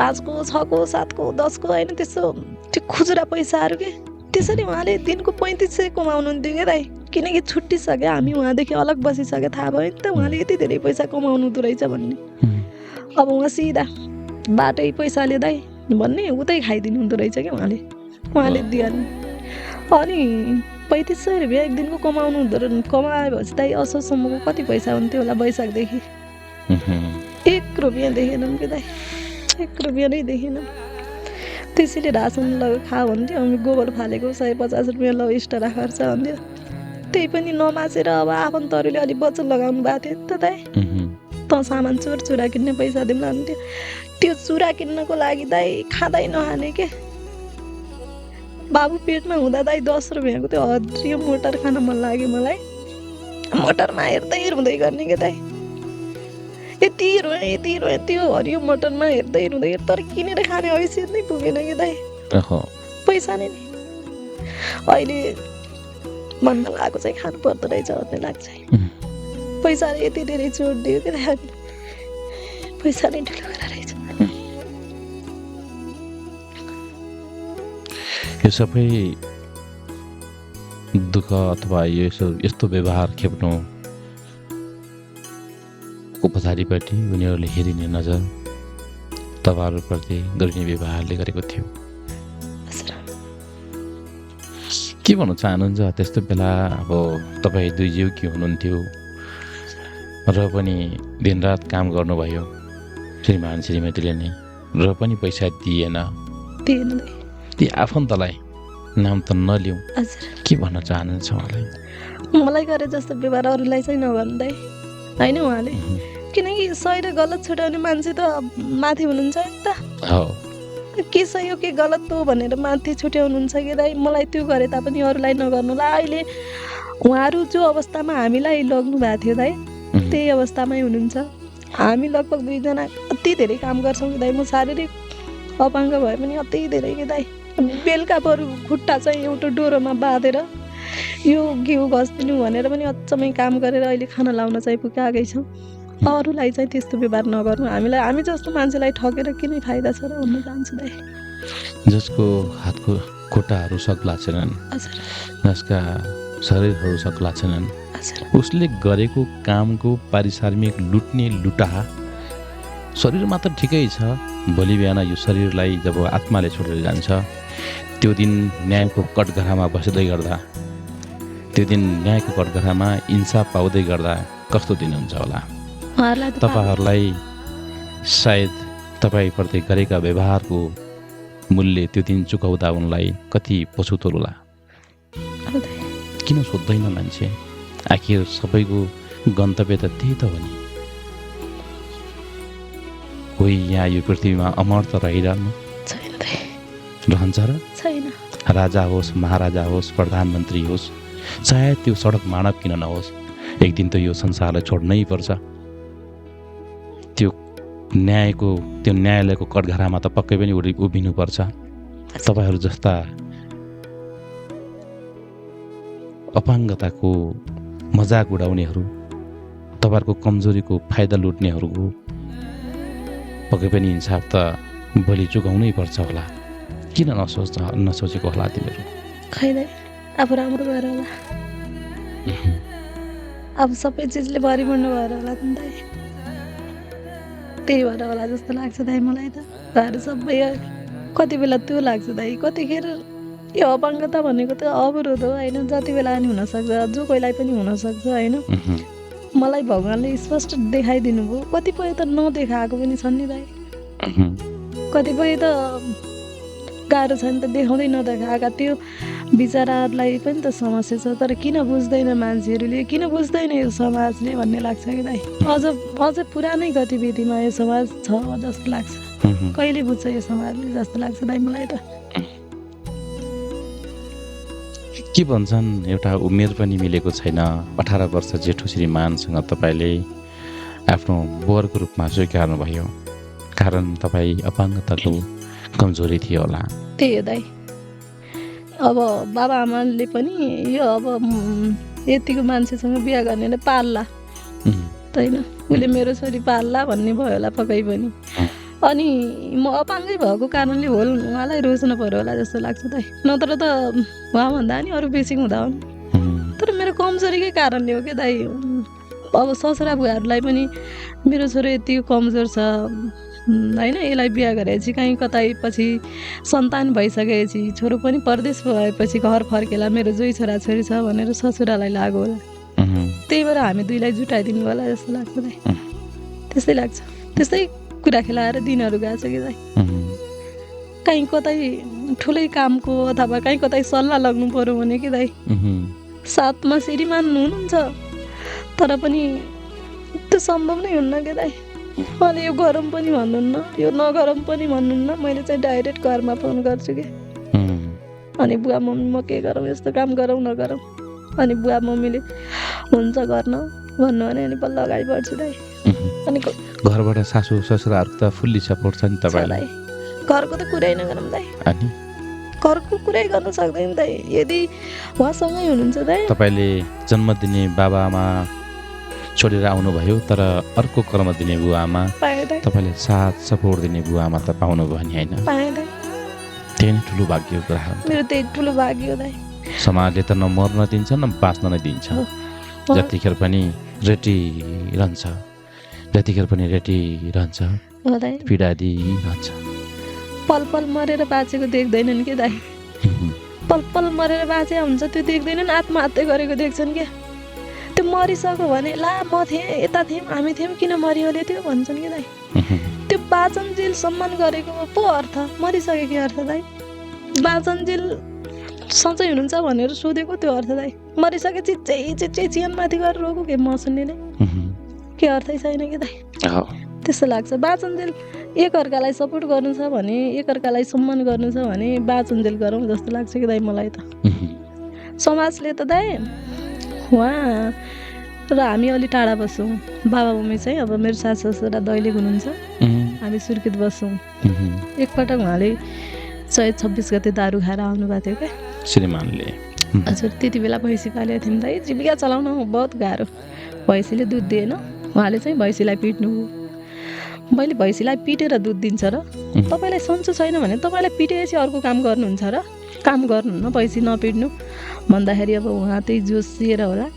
Speaker 2: 5 को 6 को 7 को 10 को होइन त्यस्तो त्यो खुजुरा पैसाहरू के त्यसरी उहाँले दिनको 3500 कमाउनुहुन्थ्यो क्या दाइ किनकि छुट्टिसक्यो हामी उहाँदेखि अलग बसिसक्यो थाहा भयो नि त उहाँले यति धेरै पैसा कमाउनु हुँदो रहेछ भन्ने अब उहाँ सिधा बाटै पैसाले दाइ भन्ने उतै खाइदिनु हुँदो रहेछ क्या उहाँले दिइहाल्नु अनि 3500 रुपियाँ एक दिनको कमाउनु हुँदो कमाएपछि दाइ असोजसम्मको कति पैसा हुन्थ्यो होला वैशाखदेखि 1 रुपियाँ देखेनौँ कि दाइ 1 रुपियाँ नै देखेनौँ त्यसैले रासन लगेर खा भन्थ्यो अनि गोबर फालेको 150 रुपियाँ ल एक्स्ट्रा खर्च भन्थ्यो त्यही पनि नमासेर अब आफन्तहरूले अलिक बचत लगाउनु भएको थियो त दाइ त सामान चुरा किन्ने पैसा दिउँला हुन्थ्यो त्यो चुरा किन्नको लागि दाइ खाँदै नखाने के बाबु पेटमा हुँदा दाइ 10 रुपियाँको त्यो हरियो मटर खान मन लाग्यो मलाई मटरमा हेर्दै रुँदै गर्ने के दाइ यति रोएँ त्यो हरियो मटरमा हेर्दै रुँदै तर किनेर खाने हैसियत नै पुगेन कि दाइ पैसा नै अहिले मनमा लागेको चाहिँ खानु पर्दो रहेछ भन्ने लाग्छ पैसाले यति धेरै चोट दियो कि दाइ पैसा नै ठुलो कुरा रहेछ
Speaker 1: यो सबै दुःख अथवा यस्तो व्यवहार खेप्नु को पछाडिपट्टि उनीहरूले हेरिने नजर तपाईँहरूप्रति गरिने व्यवहारले गरेको थियो के भन्न चाहनुहुन्छ त्यस्तो बेला अब तपाईँ दुई जीवकी हुनुहुन्थ्यो र पनि दिनरात काम गर्नुभयो श्रीमान श्रीमतीले नै र पनि पैसा दिएन ती आफन्तलाई नाम त नलिउँ के भन्न चाहनुहुन्छ
Speaker 2: मलाई गरे जस्तो व्यवहार अरूलाई चाहिँ नगर्दै होइन उहाँले किनकि सही र गलत छुट्याउने मान्छे त माथि हुनुहुन्छ नि त के सही हो के गलत हो भनेर माथि छुट्याउनुहुन्छ कि दाइ मलाई त्यो गरे तापनि अरूलाई नगर्नुलाई अहिले उहाँहरू जो अवस्थामा हामीलाई लग्नु भएको थियो दाइ त्यही अवस्थामै हुनुहुन्छ हामी लगभग 2 जना अति धेरै काम गर्छौँ कि दाइ म शारीरिक अपाङ्ग भए पनि अति धेरै कि दाइ बेलुका बरु खुट्टा चाहिँ एउटा डोरोमा बाँधेर यो घिउ घस्दिनु भनेर पनि अचम्मै काम गरेर अहिले खाना लाउन चाहिँ पुगेकै छौँ अरूलाई चाहिँ त्यस्तो व्यवहार नगर्नु हामी जस्तो मान्छेलाई ठगेर किन फाइदा छ र भन्न चाहन्छु दाइ
Speaker 1: जसको हातको खुट्टाहरू सक्ला छैनन् जसका शरीरहरू सक्ला छैनन् उसले गरेको कामको पारिश्रमिक लुट्ने लुटाहा शरीर मात्र ठिकै छ भोलि बिहान यो शरीरलाई जब आत्माले छोडेर जान्छ त्यो दिन न्यायको कटघरामा बस्दै गर्दा त्यो दिन न्यायको कटघरामा इन्साफ पाउँदै गर्दा कस्तो दिन हुन्छ होला तपाईँहरूलाई सायद तपाईँप्रति गरेका व्यवहारको मूल्य त्यो दिन चुकाउँदा उनलाई कति पछुतो होला किन सोध्दैन मान्छे आखिर सबैको गन्तव्य त त्यही त हो नि कोही यहाँ यो पृथ्वीमा अमर त रहिरहनु रहन्छ र
Speaker 2: छैन
Speaker 1: राजा होस् महाराजा होस् प्रधानमन्त्री होस् चाहे त्यो सडक मानव किन नहोस् एक दिन त यो संसारलाई छोड्नै पर्छ त्यो न्यायको त्यो न्यायालयको कठघरामा त पक्कै पनि उभिनुपर्छ। तपाईँहरू जस्ता अपाङ्गताको मजाक उडाउनेहरू, तपाईँहरूको कमजोरीको फाइदा लुट्नेहरूको पक्कै पनि इन्साफ त भोलि चुकाउनै पर्छ होला। किन नसोचेको होला तिमीहरू?
Speaker 2: खै दाइ आफू राम्रो भएर होला, अब सबै चिजले भरिबन्द भएर होला नि दाइ, त्यही भएर होला जस्तो लाग्छ दाइ मलाई त। घर सबै कति बेला त्यो लाग्छ दाइ, कतिखेर यो अपाङ्गता भनेको त अवरोध हो होइन, जति बेला नि हुनसक्छ, जो कोहीलाई पनि हुनसक्छ होइन। मलाई भगवान्ले स्पष्ट देखाइदिनु भयो, कतिपय त नदेखाएको पनि छन् नि दाइ, कतिपय त गाह्रो छ नि त देखाउँदै नदेखाएका। त्यो बिचराहरूलाई पनि त समस्या छ, तर किन बुझ्दैन मान्छेहरूले, किन बुझ्दैन यो समाजले भन्ने लाग्छ कि दाइ। अझ पुरानै गतिविधिमा यो समाज छ जस्तो लाग्छ, कहिले बुझ्छ यो समाजले जस्तो लाग्छ दाइ मलाई त।
Speaker 1: के भन्छन्, एउटा उमेर पनि मिलेको छैन। 18 वर्ष जेठो श्रीमानसँग तपाईँले आफ्नो वरको रूपमा स्वीकार्नुभयो, कारण तपाईँ अपाङ्गताको कमजोरी थियो होला।
Speaker 2: त्यही हो दाइ, अब बाबा आमाले पनि यो अब यतिको मान्छेसँग बिहा गर्नेले पाल्ला होइन, उसले मेरो छोरी पाल्ला भन्ने भयो होला पक्कै पनि। अनि म अपाङ्गै भएको कारणले होल उहाँलाई रोज्नु पर्यो होला जस्तो लाग्छ दाइ, नत्र त उहाँभन्दा नि अरू बेसी हुँदा हुन्, तर मेरो कमजोरीकै कारणले हो क्या दाइ। अब ससुरा बुवाहरूलाई पनि मेरो छोरो यति कमजोर छ होइन, यसलाई बिहा गरेपछि कहीँ कतै पछि सन्तान भइसकेपछि छोरो पनि परदेश भएपछि घर फर्केला मेरो जोइ छोराछोरी छ भनेर ससुरालाई लाग्यो होला, त्यही भएर हामी दुईलाई जुटाइदिनु होला जस्तो लाग्छ दाइ। त्यस्तै लाग्छ, त्यस्तै कुरा खेलाएर दिनहरू गएको छ कि दाइ। कहीँ कतै ठुलै कामको अथवा कहीँ कतै सल्लाह लाग्नु पर्यो भने कि दाइ, साथमा श्रीमान हुनुहुन्छ तर पनि त्यो सम्भव नै हुन्न क्या दाइ। अनि यो गरौँ पनि भन्नुहुन्न, यो नगरौँ पनि भन्नुहुन्न, मैले चाहिँ डाइरेक्ट घरमा फोन गर्छु कि, अनि बुवा मम्मी म के गरौँ, यस्तो काम गरौँ नगरौँ, अनि बुवा मम्मीले हुन्छ गर्न भन्नु भने अनि बल्ल अगाडि बढ्छु दाइ। अनि
Speaker 1: घरबाट सासू ससुराहरू त फुल्ली सपोर्ट छ नि तपाईँलाई?
Speaker 2: घरको त कुरै नगरौँ दाइ,
Speaker 1: अनि
Speaker 2: घरको कुरै गर्न सक्दैन दाइ, यदि उहाँसँगै हुनुहुन्छ दाइ।
Speaker 1: तपाईँले जन्म दिने बाबा आमा छोडेर आउनुभयो, तर अर्को कर्म दिने बुवा आमा, तपाईँले साथ सपोर्ट दिने बुवा आमा त पाउनुभयो नि होइन? त्यही नै ठुलो भाग्यको कुरा हो।
Speaker 2: मेरो त्यही ठुलो भाग्य हो दाइ।
Speaker 1: समाजले त न मर्न दिन्छ न बाँच्न नै दिन्छ, जतिखेर पनि रेडी रहन्छ, जतिखेर पनि रेडी रहन्छ, पीडा दिइरहन्छ।
Speaker 2: पल पल मरेर बाँचेको देख्दैनन् के दाइ, पल पल मरेर बाँचे हुन्छ त्यो देख्दैनन्, आत्महत्या गरेको देख्छन् क्या। त्यो मरिसक्यो भने ला म थिएँ यता थियौँ हामी थियौँ किन मरिहाल्यो त्यो भन्छन् कि दाइ। त्यो बाँचनजेल सम्मान गरेको पो अर्थ, मरिसक्यो के अर्थ दाइ? बाँचनजेल सधैँ हुनुहुन्छ भनेर सोधेको त्यो अर्थ दाइ, मरिसके चिच्चै चियनमाथि गरेर रोगो के मसुन्ने नै के अर्थै छैन कि दाइ। त्यस्तो लाग्छ, बाँचनजेल एकअर्कालाई सपोर्ट गर्नु छ भने, एकअर्कालाई सम्मान गर्नु छ भने बाँचनजेल गरौँ जस्तो लाग्छ कि दाइ मलाई त। समाजले त दाइ उहाँ र हामी अलि टाढा बस्छौँ, बाबा मम्मी चाहिँ अब मेरो सासु ससुरा दैलेख हुनुहुन्छ, हामी सुर्खेत बस्छौँ। एकपटक उहाँले 26 गते दारू खाएर आउनुभएको थियो क्या
Speaker 1: श्रीमानले।
Speaker 2: हजुर त्यति बेला भैँसी पालेको थियौँ दाइ, जीविका चलाउन बहुत गाह्रो, भैँसीले दुध दिएन, उहाँले चाहिँ भैँसीलाई पिट्नु, मैले भैँसीलाई पिटेर दुध दिन्छ र तपाईँलाई सन्चो छैन भने तपाईँलाई पिटेपछि अर्को काम गर्नुहुन्छ र काम गर्नुहुन्न, भैँसी नपिट्नु भन्दाखेरि अब उहाँ त्यही जोसिएर होला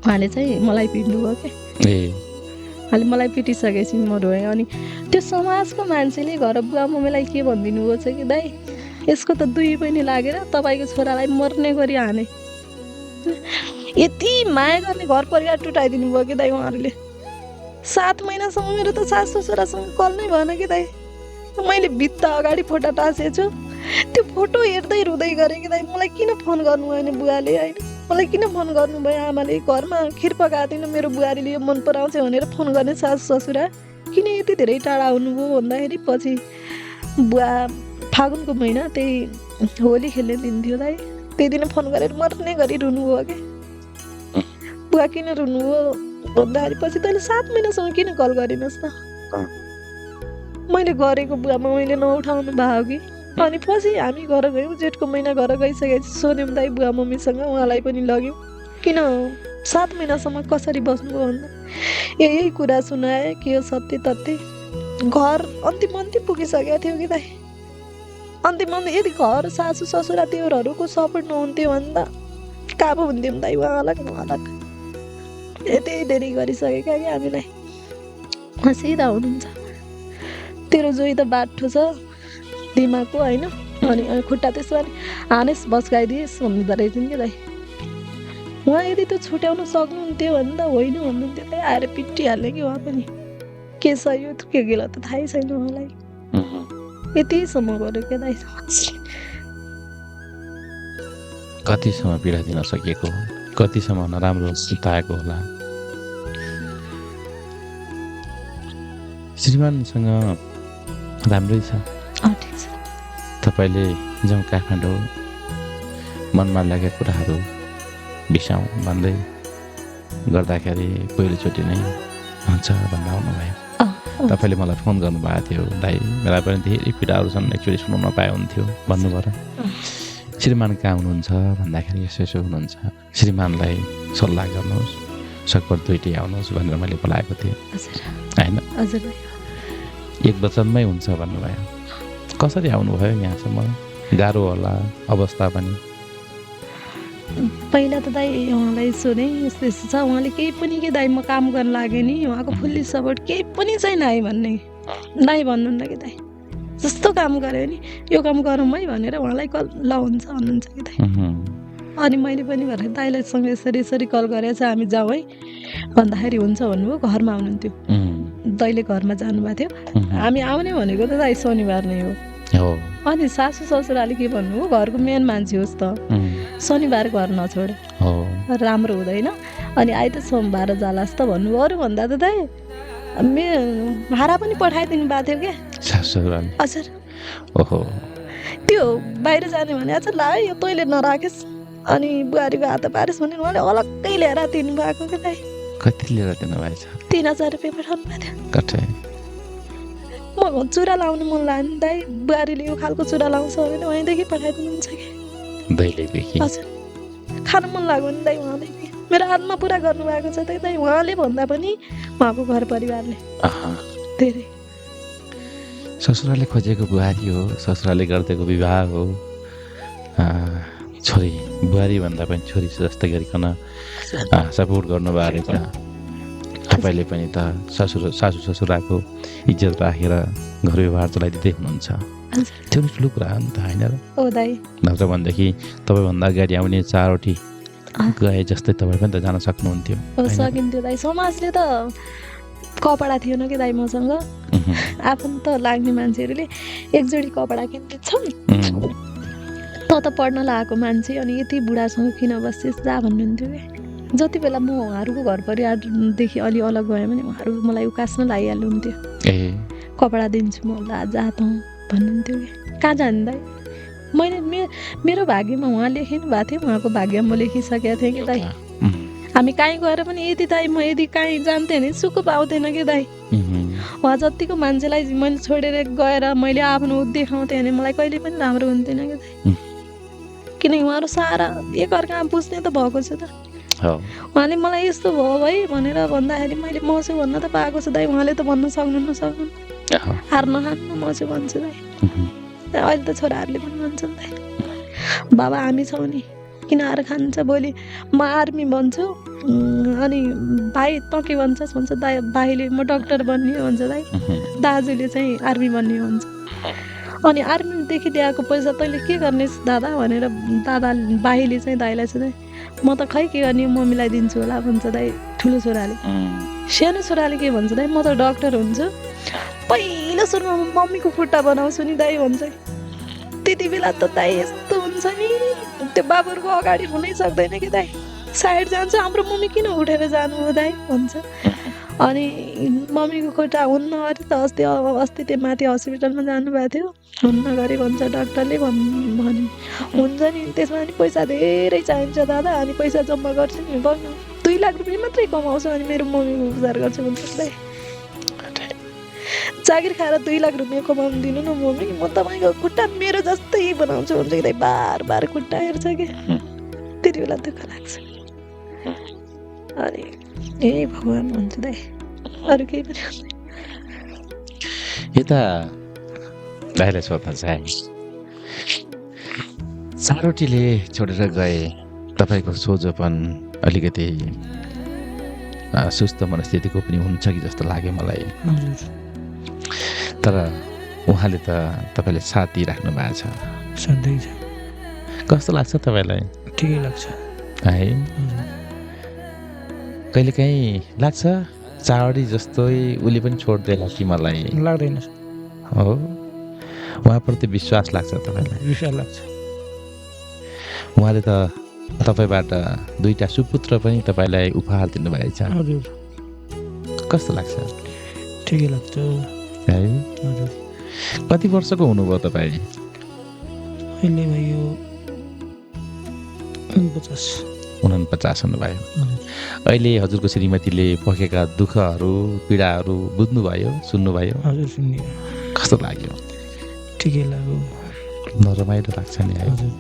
Speaker 2: उहाँले चाहिँ मलाई पिट्नु भयो क्या। उहाँले मलाई पिटिसकेपछि म रोएँ। अनि त्यो समाजको मान्छेले घर बुवा मम्मीलाई के भनिदिनु भएको छ कि दाइ यसको त दुई पनि लागेर तपाईँको छोरालाई मर्ने गरी हाने, यति माया गर्ने घर परिवार टुटाइदिनु भयो कि दाइ उहाँहरूले। 7 महिनासम्म मेरो त सासु ससुरासँग कल नै भएन कि दाइ। मैले भित्ता अगाडि फोटो टाँसेको छु, त्यो फोटो हेर्दै रुँदै गरेँ कि दाइ मलाई किन फोन गर्नु भएन बुवाले होइन, मलाई किन फोन गर्नुभयो आमाले, घरमा खिर पकाएको थिएन मेरो बुहारीले यो मन पराउँछ भनेर फोन गर्ने सासु ससुरा किन यति धेरै टाढा हुनुभयो भन्दाखेरि पछि बुवा फागुनको महिना त्यही होली खेल्ने दिन थियो दाइ, त्यही दिन फोन गरेर मर्ने गरी रुनुभयो क्या। बुवा किन रुनुभयो भन्दाखेरि पछि तैँले 7 महिनासम्म किन कल गरिनस् त मैले गरेको बुवामा मैले नउठाउनु भयो कि अनि पछि हामी घर गयौँ जेठको महिना घर गइसकेपछि सोध्यौँ दाइ बुवा मम्मीसँग उहाँलाई पनि लग्यौँ किन 7 महिनासम्म कसरी बस्नुभयो भन्दा यही कुरा सुनाए के हो सत्य तथ्य घर अन्तिम पुगिसकेको थियो कि दाइ अन्तिम यदि घर सासू ससुरा त्योहरूको सपोर्ट नहुन्थ्यो भन्दा काबु हुन्थ्यौँ दाइ उहाँलाई यति देरी गरिसकेका कि हामीलाई सिधा हुनुहुन्छ तेरो जोइ त बाठो छ दिमागको होइन अनि खुट्टा त्यसमा हानेस बस्काइदिएस् भन्नुहुँदो रहेछ नि कि दाइ उहाँ यदि त्यो छुट्याउन सक्नुहुन्थ्यो भने त होइन भन्नुहुन्थ्यो दाइ आएर पिटिहाल्ने कि उहाँ पनि के सही हो के गलत त थाहै छैन उहाँलाई यतिसम्म गर्यो क्या दाइ
Speaker 1: कतिसम्म पीडा दिन सकिएको कतिसम्म नराम्रो सुताएको होला श्रीमानसँग राम्रै छ
Speaker 2: ठिक छ
Speaker 1: तपाईँले जाउँ काठमाडौँ मनमा लागेका कुराहरू बिसाउँ भन्दै गर्दाखेरि पहिलोचोटि नै हुन्छ भन्दा आउनुभयो तपाईँले मलाई फोन गर्नुभएको थियो दाइ मेरा पनि धेरै पीडाहरू छन् एकचोटि सुनाउन पाए हुन्थ्यो भन्नुभयो श्रीमान कहाँ हुनुहुन्छ भन्दाखेरि यसो यसो हुनुहुन्छ श्रीमानलाई सल्लाह गर्नुहोस् सकभर दुइटै आउनुहोस् भनेर मैले बोलाएको थिएँ होइन एक वचनमै हुन्छ भन्नुभयो कसरी आउनुभयो यहाँसम्म गाह्रो होला अवस्था पनि
Speaker 2: पहिला त दाइ उहाँलाई सोधेँ यस्तो यस्तो छ उहाँले केही पनि के दाइ म काम गर्न लागेँ नि उहाँको फुल्ली सपोर्ट केही पनि छैन है भन्ने दाइ भन्नुहुन्न कि दाइ जस्तो काम गऱ्यो नि यो काम गरौँ है भनेर उहाँलाई कल ल हुन्छ भन्नुहुन्छ कि दाइ अनि मैले पनि भनेर दाइलाईसँग यसरी कल गरेछ हामी जाउँ है भन्दाखेरि हुन्छ भन्नुभयो घरमा आउनुहुन्थ्यो दाइले घरमा जानुभएको थियो हामी आउने भनेको त दाइ शनिबार नै हो अनि सासू ससुराले के भन्नुभयो घरको मेन मान्छे होस् त शनिबार घर नछोड राम्रो हुँदैन अनि आइतबार सोमबार जालास् त भन्नुभयो अरू भन्दा त दाइ भाडा पनि पठाइदिनु भएको थियो क्या हजुर
Speaker 1: ओहो
Speaker 2: त्यो बाहिर जाने भने अझ ला यो तैँले नराखेस् अनि बुहारीको हात पारेस् भने उहाँले अलग्गै ल्याएर दिनुभएको क्या दाइ
Speaker 1: कति लिएर दिनुभएछ
Speaker 2: 3000 रुपियाँ पठाउनु भएको
Speaker 1: कठै
Speaker 2: थियो म चुरा लाउनु मन लाग्यो दाइ बुहारीले यो खालको चुरा लाउँछ भने उहाँदेखि पठाइदिनुहुन्छ कि
Speaker 1: दैलेदेखि
Speaker 2: हजुर खानु मन लाग्यो नि दाइ उहाँले मेरो हातमा पुरा गर्नुभएको छ दाइ उहाँले भन्दा पनि उहाँको घर परिवारले धेरै
Speaker 1: ससुराले खोजेको बुहारी हो ससुराले गरिदिएको विवाह हो छोरी बुहारी भन्दा पनि छोरी जस्तै गरिकन सपोर्ट गर्नुभएको रहेछ तपाईँले पनि त सासू ससुराको इज्जत राखेर घर व्यवहार चलाइदिँदै हुनुहुन्छ त्यो पनि ठुलो कुरा हो नि त होइन र
Speaker 2: ओ दाइ
Speaker 1: नत्र भनेदेखि तपाईँभन्दा अगाडि आउने 4वटी गए जस्तै तपाईँ पनि त जान सक्नुहुन्थ्यो
Speaker 2: सकिन्थ्यो दाइ समाजले त कपडा थिएन कि दाइ मसँग आफन्त लाग्ने मान्छेहरूले एक जोडी कपडा किनिदिन्छन् त पढ्न लगाएको मान्छे अनि यति बुढासँग किन बस्छस् जा भन्नुहुन्थ्यो कि जति बेला म उहाँहरूको घर परिवारदेखि अलि अलग गएँ भने उहाँहरू मलाई उकास्न लागिहाल्नुहुन्थ्यो कपडा दिन्छु म ला जा त भन्नुहुन्थ्यो कि कहाँ जाने दाइ मैले मेरो भाग्यमा उहाँ लेखिनु भएको थियो उहाँको भाग्यमा म लेखिसकेको थिएँ कि दाइ हामी कहीँ गएर पनि यदि दाइ म यदि कहीँ जान्थेँ भने सुख पाउँथेन कि दाइ उहाँ जतिको मान्छेलाई मैले छोडेर गएर मैले आफ्नो देखाउँथेँ भने मलाई कहिले पनि राम्रो हुन्थेन कि दाइ किनकि उहाँहरू सारा एकअर्कामा बुझ्ने त भएको छ त उहाँले मलाई यस्तो भयो है भनेर भन्दाखेरि मैले म चाहिँ भन्न त पाएको छु दाइ उहाँले त भन्न सक्नुहुन्न हार नखानु म चाहिँ भन्छु दाइ अहिले त छोराहरूले पनि भन्छन् दाइ बाबा हामी छौँ नि किन हार खान्छ भोलि म आर्मी भन्छु अनि भाइ तँ के भन्छस् भन्छ दाइ भाइले म डक्टर बन्ने भन्छ दाइ दाजुले चाहिँ आर्मी बन्ने भन्छ अनि आर्मीदेखि ल्याएको पैसा तैँले के गर्नेस् दादा भनेर दादा भाइले चाहिँ दाइलाई चाहिँ म त खै के गर्ने मम्मीलाई दिन्छु होला भन्छ दाइ ठुलो छोराले सानो छोराले के भन्छ दाइ म त डक्टर हुन्छु पहिलो सुरुमा मम्मीको खुट्टा बनाउँछु नि दाइ भन्छ त्यति बेला त दाइ यस्तो हुन्छ नि त्यो बाबुहरूको अगाडि हुनै सक्दैन कि दाइ साइड जान्छ हाम्रो मम्मी किन उठेर जानु हो दाइ भन्छ अनि मम्मीको खुट्टा हुन्न अरे त अस्ति त्यो माथि हस्पिटलमा जानुभएको थियो हुन्न गरे भन्छ डक्टरले भने हुन्छ नि त्यसमा नि पैसा धेरै चाहिन्छ दादा अनि पैसा जम्मा गर्छु नि गर्नु 2 लाख रुपियाँ मात्रै कमाउँछु अनि मेरो मम्मीको उपचार गर्छु भन्छ दाइ जागिर खाएर 2 लाख रुपियाँ कमाउनु दिनु न मम्मी, म तपाईँको खुट्टा मेरो जस्तै बनाउँछु हुन्छ कि दाइ। बार बार खुट्टा हेर्छ कि त्यति बेला दुःख लाग्छ। अनि ए भगवान् हुन्छ दाइ, अरू केही पनि हुँदैन।
Speaker 1: यता दाइलाई सोध्न चाहे, सारोटीले छोडेर गए तपाईँको सोझोपन अलिकति सुस्त मनस्थितिको पनि हुन्छ कि जस्तो लाग्यो मलाई।
Speaker 3: हजुर
Speaker 1: तर उहाँले त तपाईँले साथ दिइराख्नु भएको छ।
Speaker 3: सधैँ छ,
Speaker 1: कस्तो लाग्छ तपाईँलाई
Speaker 3: ठिकै लाग्छ।
Speaker 1: है?
Speaker 3: हजुर
Speaker 1: कहिलेकाहीँ लाग्छ चाडी जस्तै उसले पनि छोड्दैन कि मलाई,
Speaker 3: लाग्दैन,
Speaker 1: हो? उहाँप्रति विश्वास लाग्छ तपाईँलाई?
Speaker 3: विश्वास लाग्छ।
Speaker 1: उहाँले त तपाईँबाट 2टा सुपुत्र पनि तपाईँलाई उपहार दिनुभएछ।
Speaker 3: हजुर
Speaker 1: कस्तो लाग्छ
Speaker 3: ठिकै लाग्छ।
Speaker 1: है?
Speaker 3: हजुर
Speaker 1: कति वर्षको हुनुभयो तपाईँ?
Speaker 3: अहिले भयो 49।
Speaker 1: 49 हुनुभयो।
Speaker 3: हजुर
Speaker 1: अहिले हजुरको श्रीमतीले पोखेका दुःखहरू पीडाहरू बुझ्नुभयो, सुन्नुभयो?
Speaker 3: हजुर सुन्यो,
Speaker 1: कस्तो लाग्यो?
Speaker 3: ठिकै लाग्यो।
Speaker 1: रमाइलो लाग्छ नि है?
Speaker 3: हजुर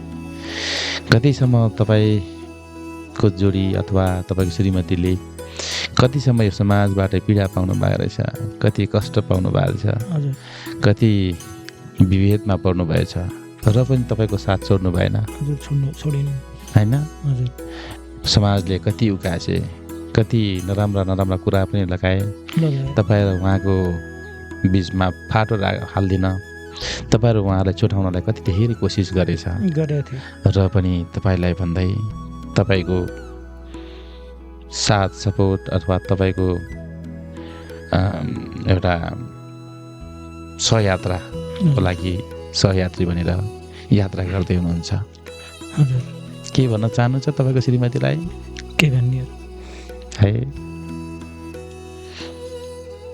Speaker 1: कतिसम्म तपाईँको जोडी अथवा तपाईँको श्रीमतीले कतिसम्म यो समाजबाट पीडा पाउनु भएको रहेछ, कति कष्ट पाउनु भएको रहेछ,
Speaker 3: हजुर
Speaker 1: कति विभेदमा पर्नु भएछ, र पनि तपाईँको साथ छोड्नु भएन,
Speaker 3: हजुर छोडेन।
Speaker 1: होइन?
Speaker 3: हजुर
Speaker 1: समाजले कति उकासे, कति नराम्रा कुरा पनि लगाए,
Speaker 3: लगाए।
Speaker 1: तपाईँ र उहाँको बिचमा फाटो हाल्दिन, तपाईँ र उहाँलाई छुटाउनलाई कति धेरै कोसिस गरेछ,
Speaker 3: गरेको थिएँ।
Speaker 1: र पनि तपाईँलाई भन्दै तपाईँको साथ सपोर्ट अथवा तपाईँको एउटा सहयात्राको लागि सहयात्री भनेर यात्रा गर्दै हुनुहुन्छ।
Speaker 3: हजुर
Speaker 1: के भन्न चाहनुहुन्छ तपाईँको श्रीमतीलाई?
Speaker 3: के भन्ने
Speaker 1: है?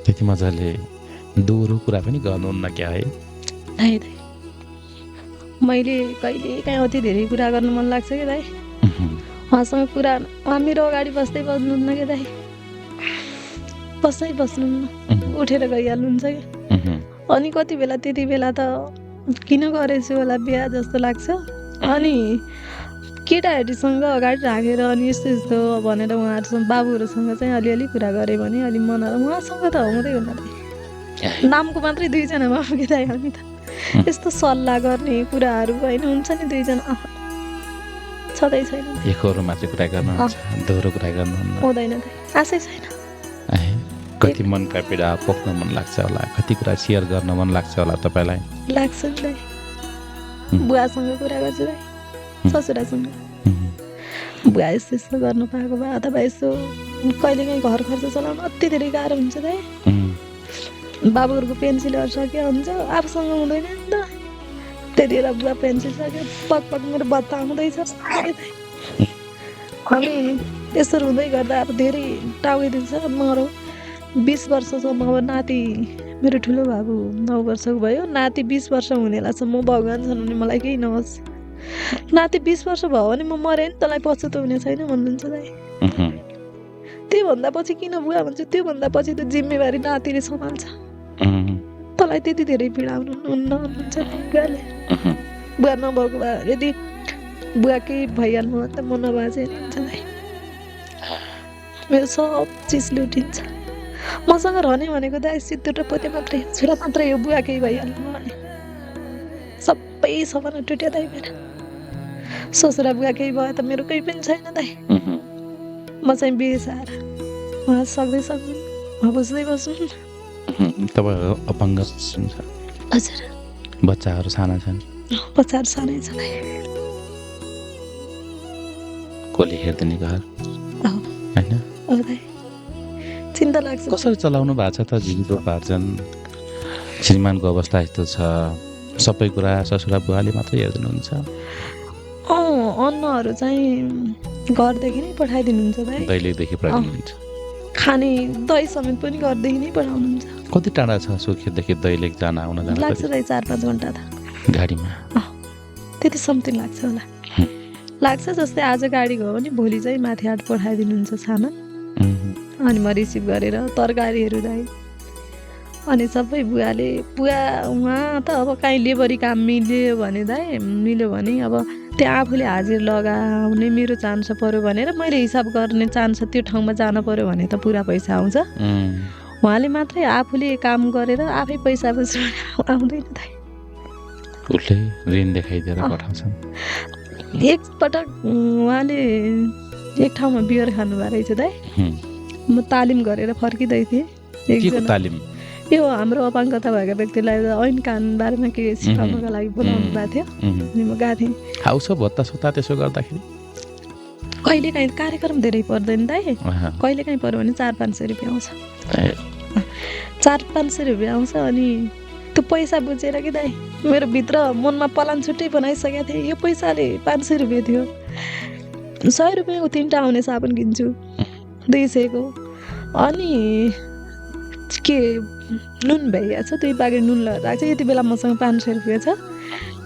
Speaker 1: त्यति मजाले दोहोरो कुरा पनि गर्नुहुन्न क्या है?
Speaker 2: दाइ दाइ मैले कहिले काहीँ अति धेरै कुरा गर्नु मन लाग्छ कि दाइ। उहाँसँग कुरा, उहाँ मेरो अगाडि बस्दै बस्नुहुन्न कि दाइ, बस्दै बस्नुहुन्न, उठेर गइहाल्नुहुन्छ कि। अनि कति बेला त्यति बेला त किन गरेछु होला बिहा जस्तो लाग्छ। अनि केटाहरूसँग अगाडि राखेर अनि यस्तो यस्तो भनेर उहाँहरूसँग बाबुहरूसँग चाहिँ अलिअलि कुरा गरेँ भने अलि मन, उहाँसँग त हुँदै हुन्न दाइ। नामको मात्रै 2जना बाबु कि दाइ, हामी त यस्तो सल्लाह गर्ने कुराहरू होइन, हुन्छ नि 2जना छँदै छैन।
Speaker 1: एकहोरो मात्रै कुरा गर्नुहुन्छ, दोहोरो कुरा गर्नुहुन्न।
Speaker 2: हुँदैन दाइ, आशै छैन।
Speaker 1: कति मनका पीडा पोख्न मन लाग्छ होला, कति कुरा सेयर गर्न मन लाग्छ होला तपाईँलाई?
Speaker 2: लाग्छ नि दाइ। बुवासँग कुरा गर्छु दाइ, ससुरासँग। बुवा यस्तो यस्तो गर्नु पाएको भए अथवा यसो कहिलेकाहीँ घर खर्च चलाउनु अति धेरै गाह्रो हुन्छ दाइ। बाबुहरूको पेन्सिलहरू सक्यो हुन्छ, आफूसँग हुँदैन नि त। त्यति बेला बुवा पेन्सिल सक्यो, पक मेरो बत्ता आउँदैछ। अनि यसो हुँदै गर्दा अब धेरै टाउकिदिन्छ। मेरो 20 वर्षसम्म अब नाति, मेरो ठुलो बाबु 9 वर्षको भयो, नाति 20 वर्ष हुनेलाई छ। म भगवान् छन् भने मलाई केही नहोस्, नाति 20 वर्ष भयो भने म मरेँ नि, तँलाई पछुतो हुने छैन भन्नुहुन्छ दाइ। त्योभन्दा पछि किन बुवा भन्छु, त्योभन्दा पछि त जिम्मेवारी नातिले सम्हाल्छ, तँलाई त्यति धेरै पीडाउनु हुन्न भन्नुहुन्छ बुवाले। बुवा नभएको भए यदि बुवा केही भइहाल्नु भने त म नबाजे हुन्छ दाइ। मेरो सब चिज लुटिन्छ। मसँग रहने भनेको दाइ सिद्धो र पोते मात्रै, छोरा मात्रै हो। बुवा केही भइहाल्नु भने सबै सपना टुट्यो दाइ मेरो। ससुरा बुवा केही भयो त मेरो केही पनि छैन दाइ। म चाहिँ बेसार, उहाँ सक्दै सक्नु, म बुझ्दै बस्नु।
Speaker 1: तपाईँहरू अपाङ्ग हुनुहुन्छ?
Speaker 2: हजुर,
Speaker 1: बच्चाहरू साना छन्?
Speaker 2: बच्चाहरू सानै छ दाइ।
Speaker 1: कसले हेर्दैन घर, होइन?
Speaker 2: दाइ चिन्ता लाग्छ।
Speaker 1: कसरी चलाउनु भएको छ त जीविकोपार्जन? श्रीमानको अवस्था यस्तो छ, सबै कुरा ससुरा बुवाले मात्रै हेर्नुहुन्छ?
Speaker 2: अन्नहरू चाहिँ घरदेखि नै पठाइदिनुहुन्छ दाइ।
Speaker 1: दैलेखदेखि पठाइदिनुहुन्छ?
Speaker 2: खाने दही समेत पनि घरदेखि नै पठाउनुहुन्छ।
Speaker 1: कति टाढा छ सुर्खेतदेखि दैलेख जान आउन जान?
Speaker 2: लाग्छ दाइ 4-5 घन्टा त
Speaker 1: गाडीमा।
Speaker 2: त्यति समथिङ लाग्छ होला। लाग्छ जस्तै आज गाडी गयो भने भोलि चाहिँ माथि हाट पठाइदिनुहुन्छ सामान, अनि म रिसिभ गरेर तरकारीहरू दाइ अनि सबै बुवा उहाँ त अब काहीँ लेबरी काम मिल्यो भने अब त्यहाँ आफूले हाजिर लगाउने मेरो चान्स पऱ्यो भनेर मैले हिसाब गर्ने चान्स त्यो ठाउँमा जान पऱ्यो भने त पुरा पैसा आउँछ। उहाँले मात्रै आफूले काम गरेर आफै पैसा आउँदैन दाइ।
Speaker 1: उसले ऋण देखाइदिएर पठाउँछन्।
Speaker 2: एकपटक उहाँले एक ठाउँमा बियर खानुभएको रहेछ दाइ। म तालिम गरेर फर्किँदै थिएँ।
Speaker 1: केको तालिम?
Speaker 2: यो हाम्रो अपाङ्गता भएको व्यक्तिलाई ऐन कानुन बारेमा के सिकाउनको लागि बोलाउनु भएको थियो। अनि म गएको थिएँ।
Speaker 1: आउँछ भत्ता सत्ता त्यसो गर्दाखेरि?
Speaker 2: कहिलेकाहीँ कार्यक्रम धेरै पर्दैन दाइ। कहिलेकाहीँ पऱ्यो भने 400-500 रुपियाँ आउँछ। 400-500 रुपियाँ आउँछ। अनि त्यो पैसा बुझेर कि दाइ मेरो भित्र मनमा प्लान छुट्टै बनाइसकेको थिएँ। यो पैसाले 500 रुपियाँ थियो। 100 रुपियाँको 3टा आउने साबुन किन्छु 200को। अनि के नुन भइरहेको छ 2 पाकेट नुन लगेर राख्छु। यति बेला मसँग 500 रुपियाँ छ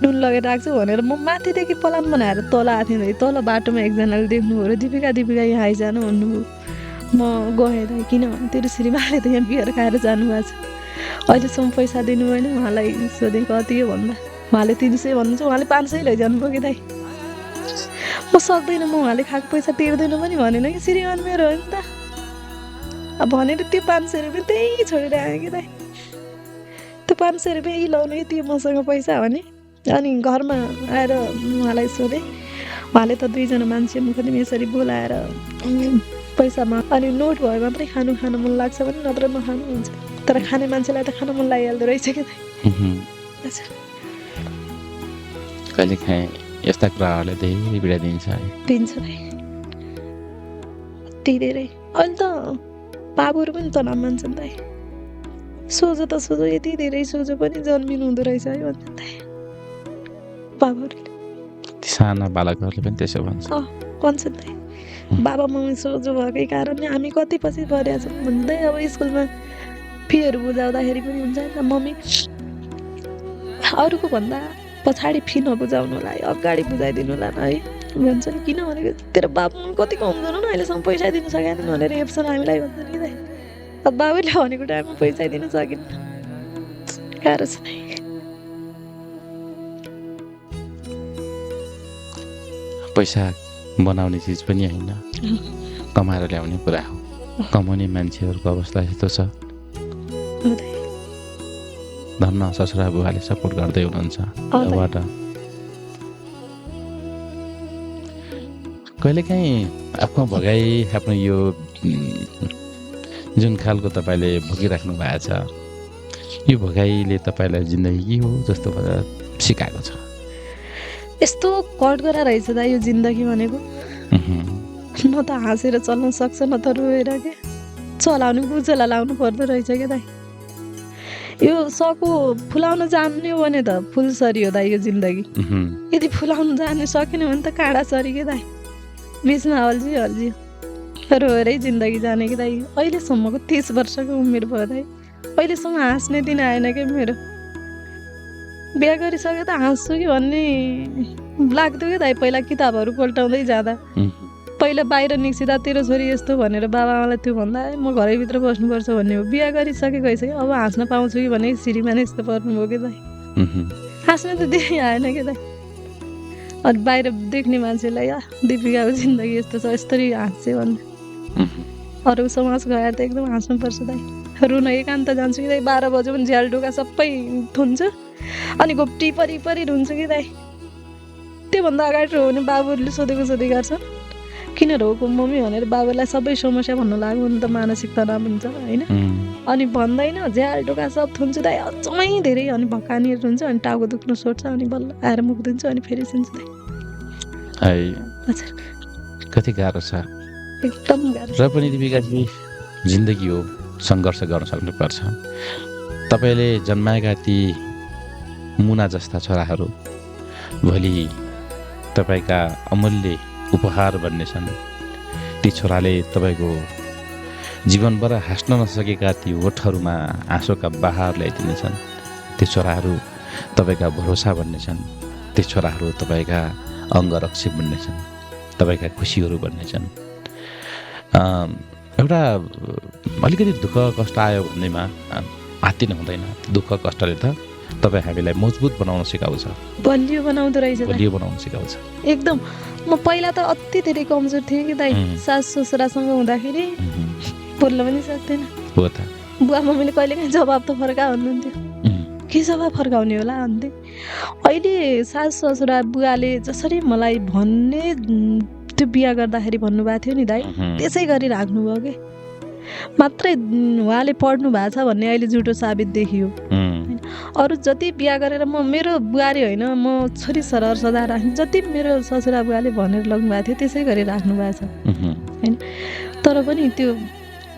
Speaker 2: नुन लगेर राख्छु भनेर म माथिदेखि प्लान बनाएर तल आएको थिएँ। तल बाटोमा एकजनाले देख्नुभयो दिपिका यहाँ आइजानु भन्नुभयो। म गएँ दाइ किनभने तेरो श्रीमानले त यहाँ बियर खाएर जानुभएको छ। अहिलेसम्म पैसा दिनु भएन। उहाँलाई सोधेँ कति हो भन्दा उहाँले 300 भन्नुहुन्छ। उहाँले 500 लैजानु भयो कि दाइ। म सक्दैन म उहाँले खाएको पैसा तिर्दैन पनि भनेन कि श्रीमान मेरो हो नि त। अब भनेर त्यो 500 रुपियाँ त्यही छोडेर आएँ कि दाइ। त्यो 500 रुपियाँ यही लाउने त्यो मसँग पैसा भने। अनि घरमा आएर उहाँलाई सोधेँ। उहाँले त 2जना मान्छे मुखदेखि यसरी बोलाएर पैसामा अनि नोट भयो मात्रै खानु मन लाग्छ भने नत्र नखानु हुन्छ। तर खाने मान्छेलाई त खान मन लागिहाल्दो रहेछ कि दाइ।
Speaker 1: कहिलेकाहीँ यस्ता कुराहरूले धेरै पीडा दिन्छ
Speaker 2: दाइ। अति धेरै। अहिले त बाबुहरू पनि तनाव मान्छन् दाइ। सोझो त सोझो यति धेरै सोझो पनि जन्मिनु हुँदो रहेछ है भन्छ दाइ बाबुहरूले।
Speaker 1: साना बालकहरूले पनि त्यसो
Speaker 2: भन्छन् दाइ। बाबा मम्मी सोझो भएकै कारणले हामी कति पछि परेका छौँ भन्दै। अब स्कुलमा फीहरू बुझाउँदाखेरि पनि हुन्छ नि त मम्मी अरूको भन्दा पछाडि फी नबुझाउनुला है अगाडि बुझाइदिनु होला न है भन्छन्। किन भनेको तेरो बाबु कति कमजोर न अहिलेसम्म पैसा दिनु सकेन भनेर हेप्छन् हामीलाई भन्छन् कि दाइ। अब बाबुले भनेको टाइममा पैसा दिनु सकिन्न। गाह्रो छ दाइ।
Speaker 1: पैसा बनाउने चिज पनि होइन कमाएर ल्याउने कुरा हो। कमाउने मान्छेहरूको अवस्था यस्तो छ। धन्न ससुरा बुवाले सपोर्ट गर्दै हुनुहुन्छ। उहाँबाट कहिलेकाहीँ आफ्नो भगाइ आफ्नो यो जुन खालको तपाईँले भोगिराख्नु भएको छ यो भगाइले तपाईँलाई जिन्दगी हो जस्तो सिकाएको छ।
Speaker 2: यस्तो कटकरा रहेछ दाइ यो जिन्दगी भनेको। न त हाँसेर चल्न सक्छ न त रोएर के चलाउनु गुजला लाउनु पर्दो रहेछ क्या दाइ। यो सको फुलाउन जान्ने हो भने त फुलसरी हो दाइ यो जिन्दगी। यदि फुलाउन जान्नु सकेन भने त काँडा सरी के दाइ। बिचमा हल्झियो रोएरै जिन्दगी जाने कि दाइ। अहिलेसम्मको 30 वर्षको उमेर भयो दाइ। अहिलेसम्म हाँस्ने दिन आएन क्या मेरो। बिहा गरिसक्यो त हाँस्छु कि भन्ने लाग्थ्यो क्या दाइ। पहिला किताबहरू पल्टाउँदै जाँदा पहिला बाहिर निस्किँदा तेरो छोरी यस्तो भनेर बाबाआमालाई त्यो भन्दा म घरैभित्र बस्नुपर्छ भन्ने हो। बिहा गरिसकेको भइसक्यो अब हाँस्न पाउँछु कि भने श्रीमान यस्तो पर्नुभयो कि दाइ। हाँस्न त देखि आएन क्या दाइ। अनि बाहिर देख्ने मान्छेलाई दिपिकाको जिन्दगी यस्तो छ यस्तरी हाँस्छ भन्दा अरू समाज गएर त एकदम हाँस्नुपर्छ दाइ। रुन एकान्त जान्छु कि दाइ। 12 बजे पनि झ्याल ढोका सबै थुन्छु अनि घोप्टी परि रुन्छु कि दाइ। त्योभन्दा अगाडि रो भने बाबुहरूले सोधेको गर्छन् किन रोको मम्मी भनेर बाबुलाई सबै समस्या भन्नु लाग्यो भने त मानसिक तनाव हुन्छ होइन। अनि भन्दैन झ्याल ढोका सब थुन्छु दाइ अझै धेरै। अनि भक्कानीहरू हुन्छ अनि टाउको दुख्न सोध्छ अनि बल्ल आएर मुख दिन्छु अनि फेरि सुन्छु दाइ। हजुर
Speaker 1: कति गाह्रो छ
Speaker 2: एकदम गाह्रो
Speaker 1: र पनि दिपिकाजी जिन्दगी हो सङ्घर्ष गर्न सक्नुपर्छ। तपाईँले जन्माएका ती मुना जस्ता छोराहरू भोलि तपाईँका अमूल्य उपहार बन्नेछन्। ती छोराले तपाईँको जीवनभर हाँस्न नसकेका ती ओठहरूमा आँसुका बहार ल्याइदिनेछन्। ती छोराहरू तपाईँका भरोसा बन्नेछन्। ती छोराहरू तपाईँका अङ्गरक्षक बन्नेछन्। तपाईँका खुसीहरू बन्नेछन्। एउटा अलिकति दुःख कष्ट आयो भन्नेमा आत्तिनु हुँदैन। दुःख कष्टले त तपाईँ हामीलाई मजबुत बनाउन सिकाउँछ,
Speaker 2: बलियो बनाउँदो रहेछ दाइ।
Speaker 1: बलियो बनाउन सिकाउँछ।
Speaker 2: एकदम म पहिला त अति धेरै कमजोर थिएँ कि दाइ। सास ससुरासँग हुँदाखेरि बोल्न पनि सक्दैन।
Speaker 1: हो त।
Speaker 2: बुवा मम्मीले कहिलेकाहीँ जवाब त फर्का भन्नुहुन्थ्यो, के जवाब फर्काउने होला भन्थे। अहिले सास ससुरा बुवाले जसरी मलाई भन्ने त्यो बिहा गर्दाखेरि भन्नुभएको थियो नि दाइ, त्यसै गरी राख्नुभयो कि। मात्रै उहाँले पढ्नु भएको छ भन्ने अहिले झुटो साबित देखियो। अरू जति बिहा गरेर म मेरो बुहारी होइन, म छोरी सरहर सदा राख्ने, जति मेरो ससुरा बुवाले भनेर लग्नु भएको थियो त्यसै गरी राख्नु भएको छ होइन। तर पनि त्यो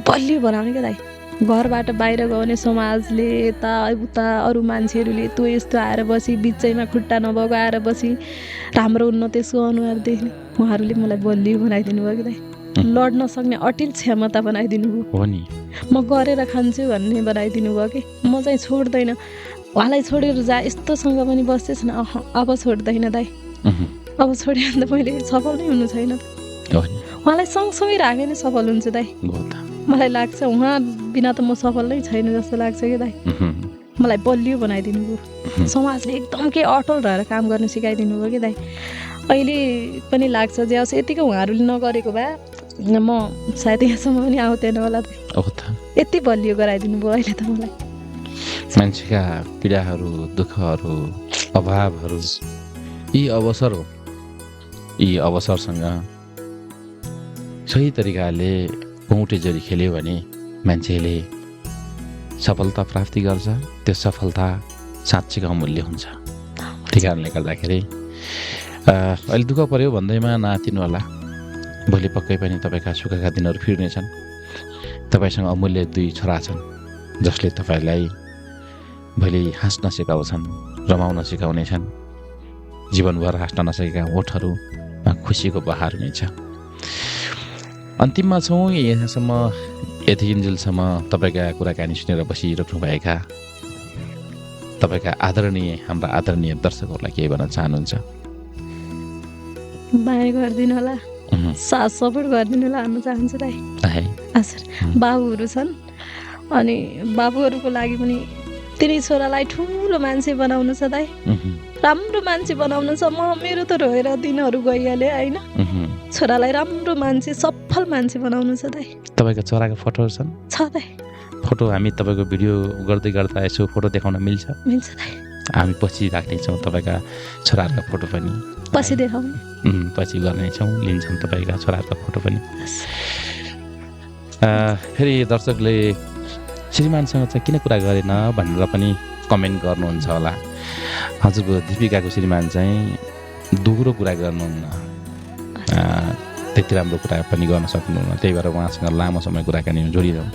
Speaker 2: बलियो बनाउने क्या दाइ। घरबाट बाहिर गयो भने समाजले यता उता अरू मान्छेहरूले तँ यस्तो आएर बसी, बिचैमा खुट्टा नभएको आएर बसी, राम्रो हुन्न त्यसको अनुहार देख्ने। उहाँहरूले मलाई बलियो बनाइदिनु भयो कि दाइ। लड्न सक्ने अटिल क्षमता बनाइदिनु भयो।
Speaker 1: हो नि।
Speaker 2: म गरेर खान्छु भन्ने बनाइदिनु भयो कि। म चाहिँ छोड्दैन, उहाँलाई छोडेर जा यस्तोसँग पनि बस्दैछ न, अब छोड्दैन दाइ। अब छोड्यो भने त मैले सफल नै हुनु छैन त। उहाँलाई सँगसँगै राखेँ नै सफल हुन्छु दाइ। मलाई लाग्छ उहाँ बिना त म सफल नै छैन जस्तो लाग्छ कि दाइ। मलाई बलियो बनाइदिनु भयो। समाजले एकदम के अटल रहेर काम गर्न सिकाइदिनु भयो कि दाइ। अहिले पनि लाग्छ जे होस् यतिको उहाँहरूले नगरेको भए म सायद यहाँसम्म पनि आउँथेन होला त। यति बलियो गराइदिनु भयो अहिले त मलाई।
Speaker 1: मान्छेका पीडाहरू, दुःखहरू, अभावहरू यी अवसर हो। यी अवसरसँग सही तरिकाले पौटे जरी खेल्यो भने मान्छेले सफलता प्राप्ति गर्छ। त्यो सफलता साँच्चैको अमूल्य हुन्छ। त्यही कारणले गर्दाखेरि अहिले दुःख पर्यो भन्दैमा नआतिनु होला। भोलि पक्कै पनि तपाईँका सुखका दिनहरू फिर्नेछन्। तपाईँसँग अमूल्य 2 छोरा छन् जसले तपाईँलाई भोलि हाँस्न सिकाउँछन्, रमाउन सिकाउनेछन्। जीवनभर हाँस्न नसकेका ओठहरूमा खुसीको बहार हुनेछ। अन्तिममा छौँ। यहाँसम्म यतिन्जेलसम्म तपाईँका कुराकानी सुनेर बसिराख्नुभएका तपाईँका हाम्रा आदरणीय दर्शकहरूलाई के भन्न चाहनुहुन्छ?
Speaker 2: माया गरिदिनु होला, साथ सपोर्ट गरिदिनु होला भन्न चाहन्छु दाइ। हजुर, बाबुहरू छन् अनि बाबुहरूको लागि पनि तिनी छोरालाई ठुलो मान्छे बनाउनु छ दाइ। राम्रो मान्छे बनाउनु छ। मेरो त रोएर दिनहरू गइहाल्यो होइन। छोरालाई राम्रो मान्छे, सफल मान्छे बनाउनु छ दाइ।
Speaker 1: तपाईँको छोराको फोटोहरू छन्?
Speaker 2: छ दाइ।
Speaker 1: फोटो हामी तपाईँको भिडियो गर्दै गर्दा यसो फोटो देखाउन मिल्छ?
Speaker 2: मिल्छ दाइ।
Speaker 1: हामी पछि राख्नेछौँ तपाईँका छोराहरूका फोटो पनि।
Speaker 2: पछि देखाउनु?
Speaker 1: पछि गर्नेछौँ, लिन्छौँ तपाईँका छोराहरूका फोटो पनि। फेरि दर्शकले श्रीमानसँग चाहिँ किन कुरा गरेन भनेर पनि कमेन्ट गर्नुहुन्छ होला। हजुरको दिपिकाको श्रीमान चाहिँ दोहोरो कुरा गर्नुहुन्न, त्यति राम्रो कुरा पनि गर्न सक्नुहुन्न। त्यही भएर उहाँसँग लामो समय कुराकानी जोडिरहँ।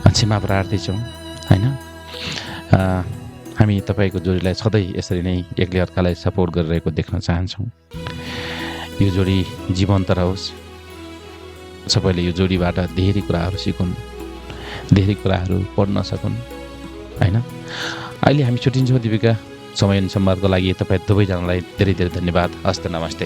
Speaker 1: क्षमा प्रार्थी छौँ होइन। हामी तपाईँको जोडीलाई सधैँ यसरी नै एकले अर्कालाई सपोर्ट गरिरहेको देख्न चाहन्छौँ। यो जोडी जीवन्त रहोस्। सबैले यो जोडीबाट धेरै कुराहरू सिकुन्, धेरै कुराहरू पढ्न सकुन् होइन। अहिले हामी छुट्टिन्छौँ दिपिका। समय सम्वादको लागि तपाईँ दुवैजनालाई धेरै धेरै धन्यवाद। हस्त नमस्ते।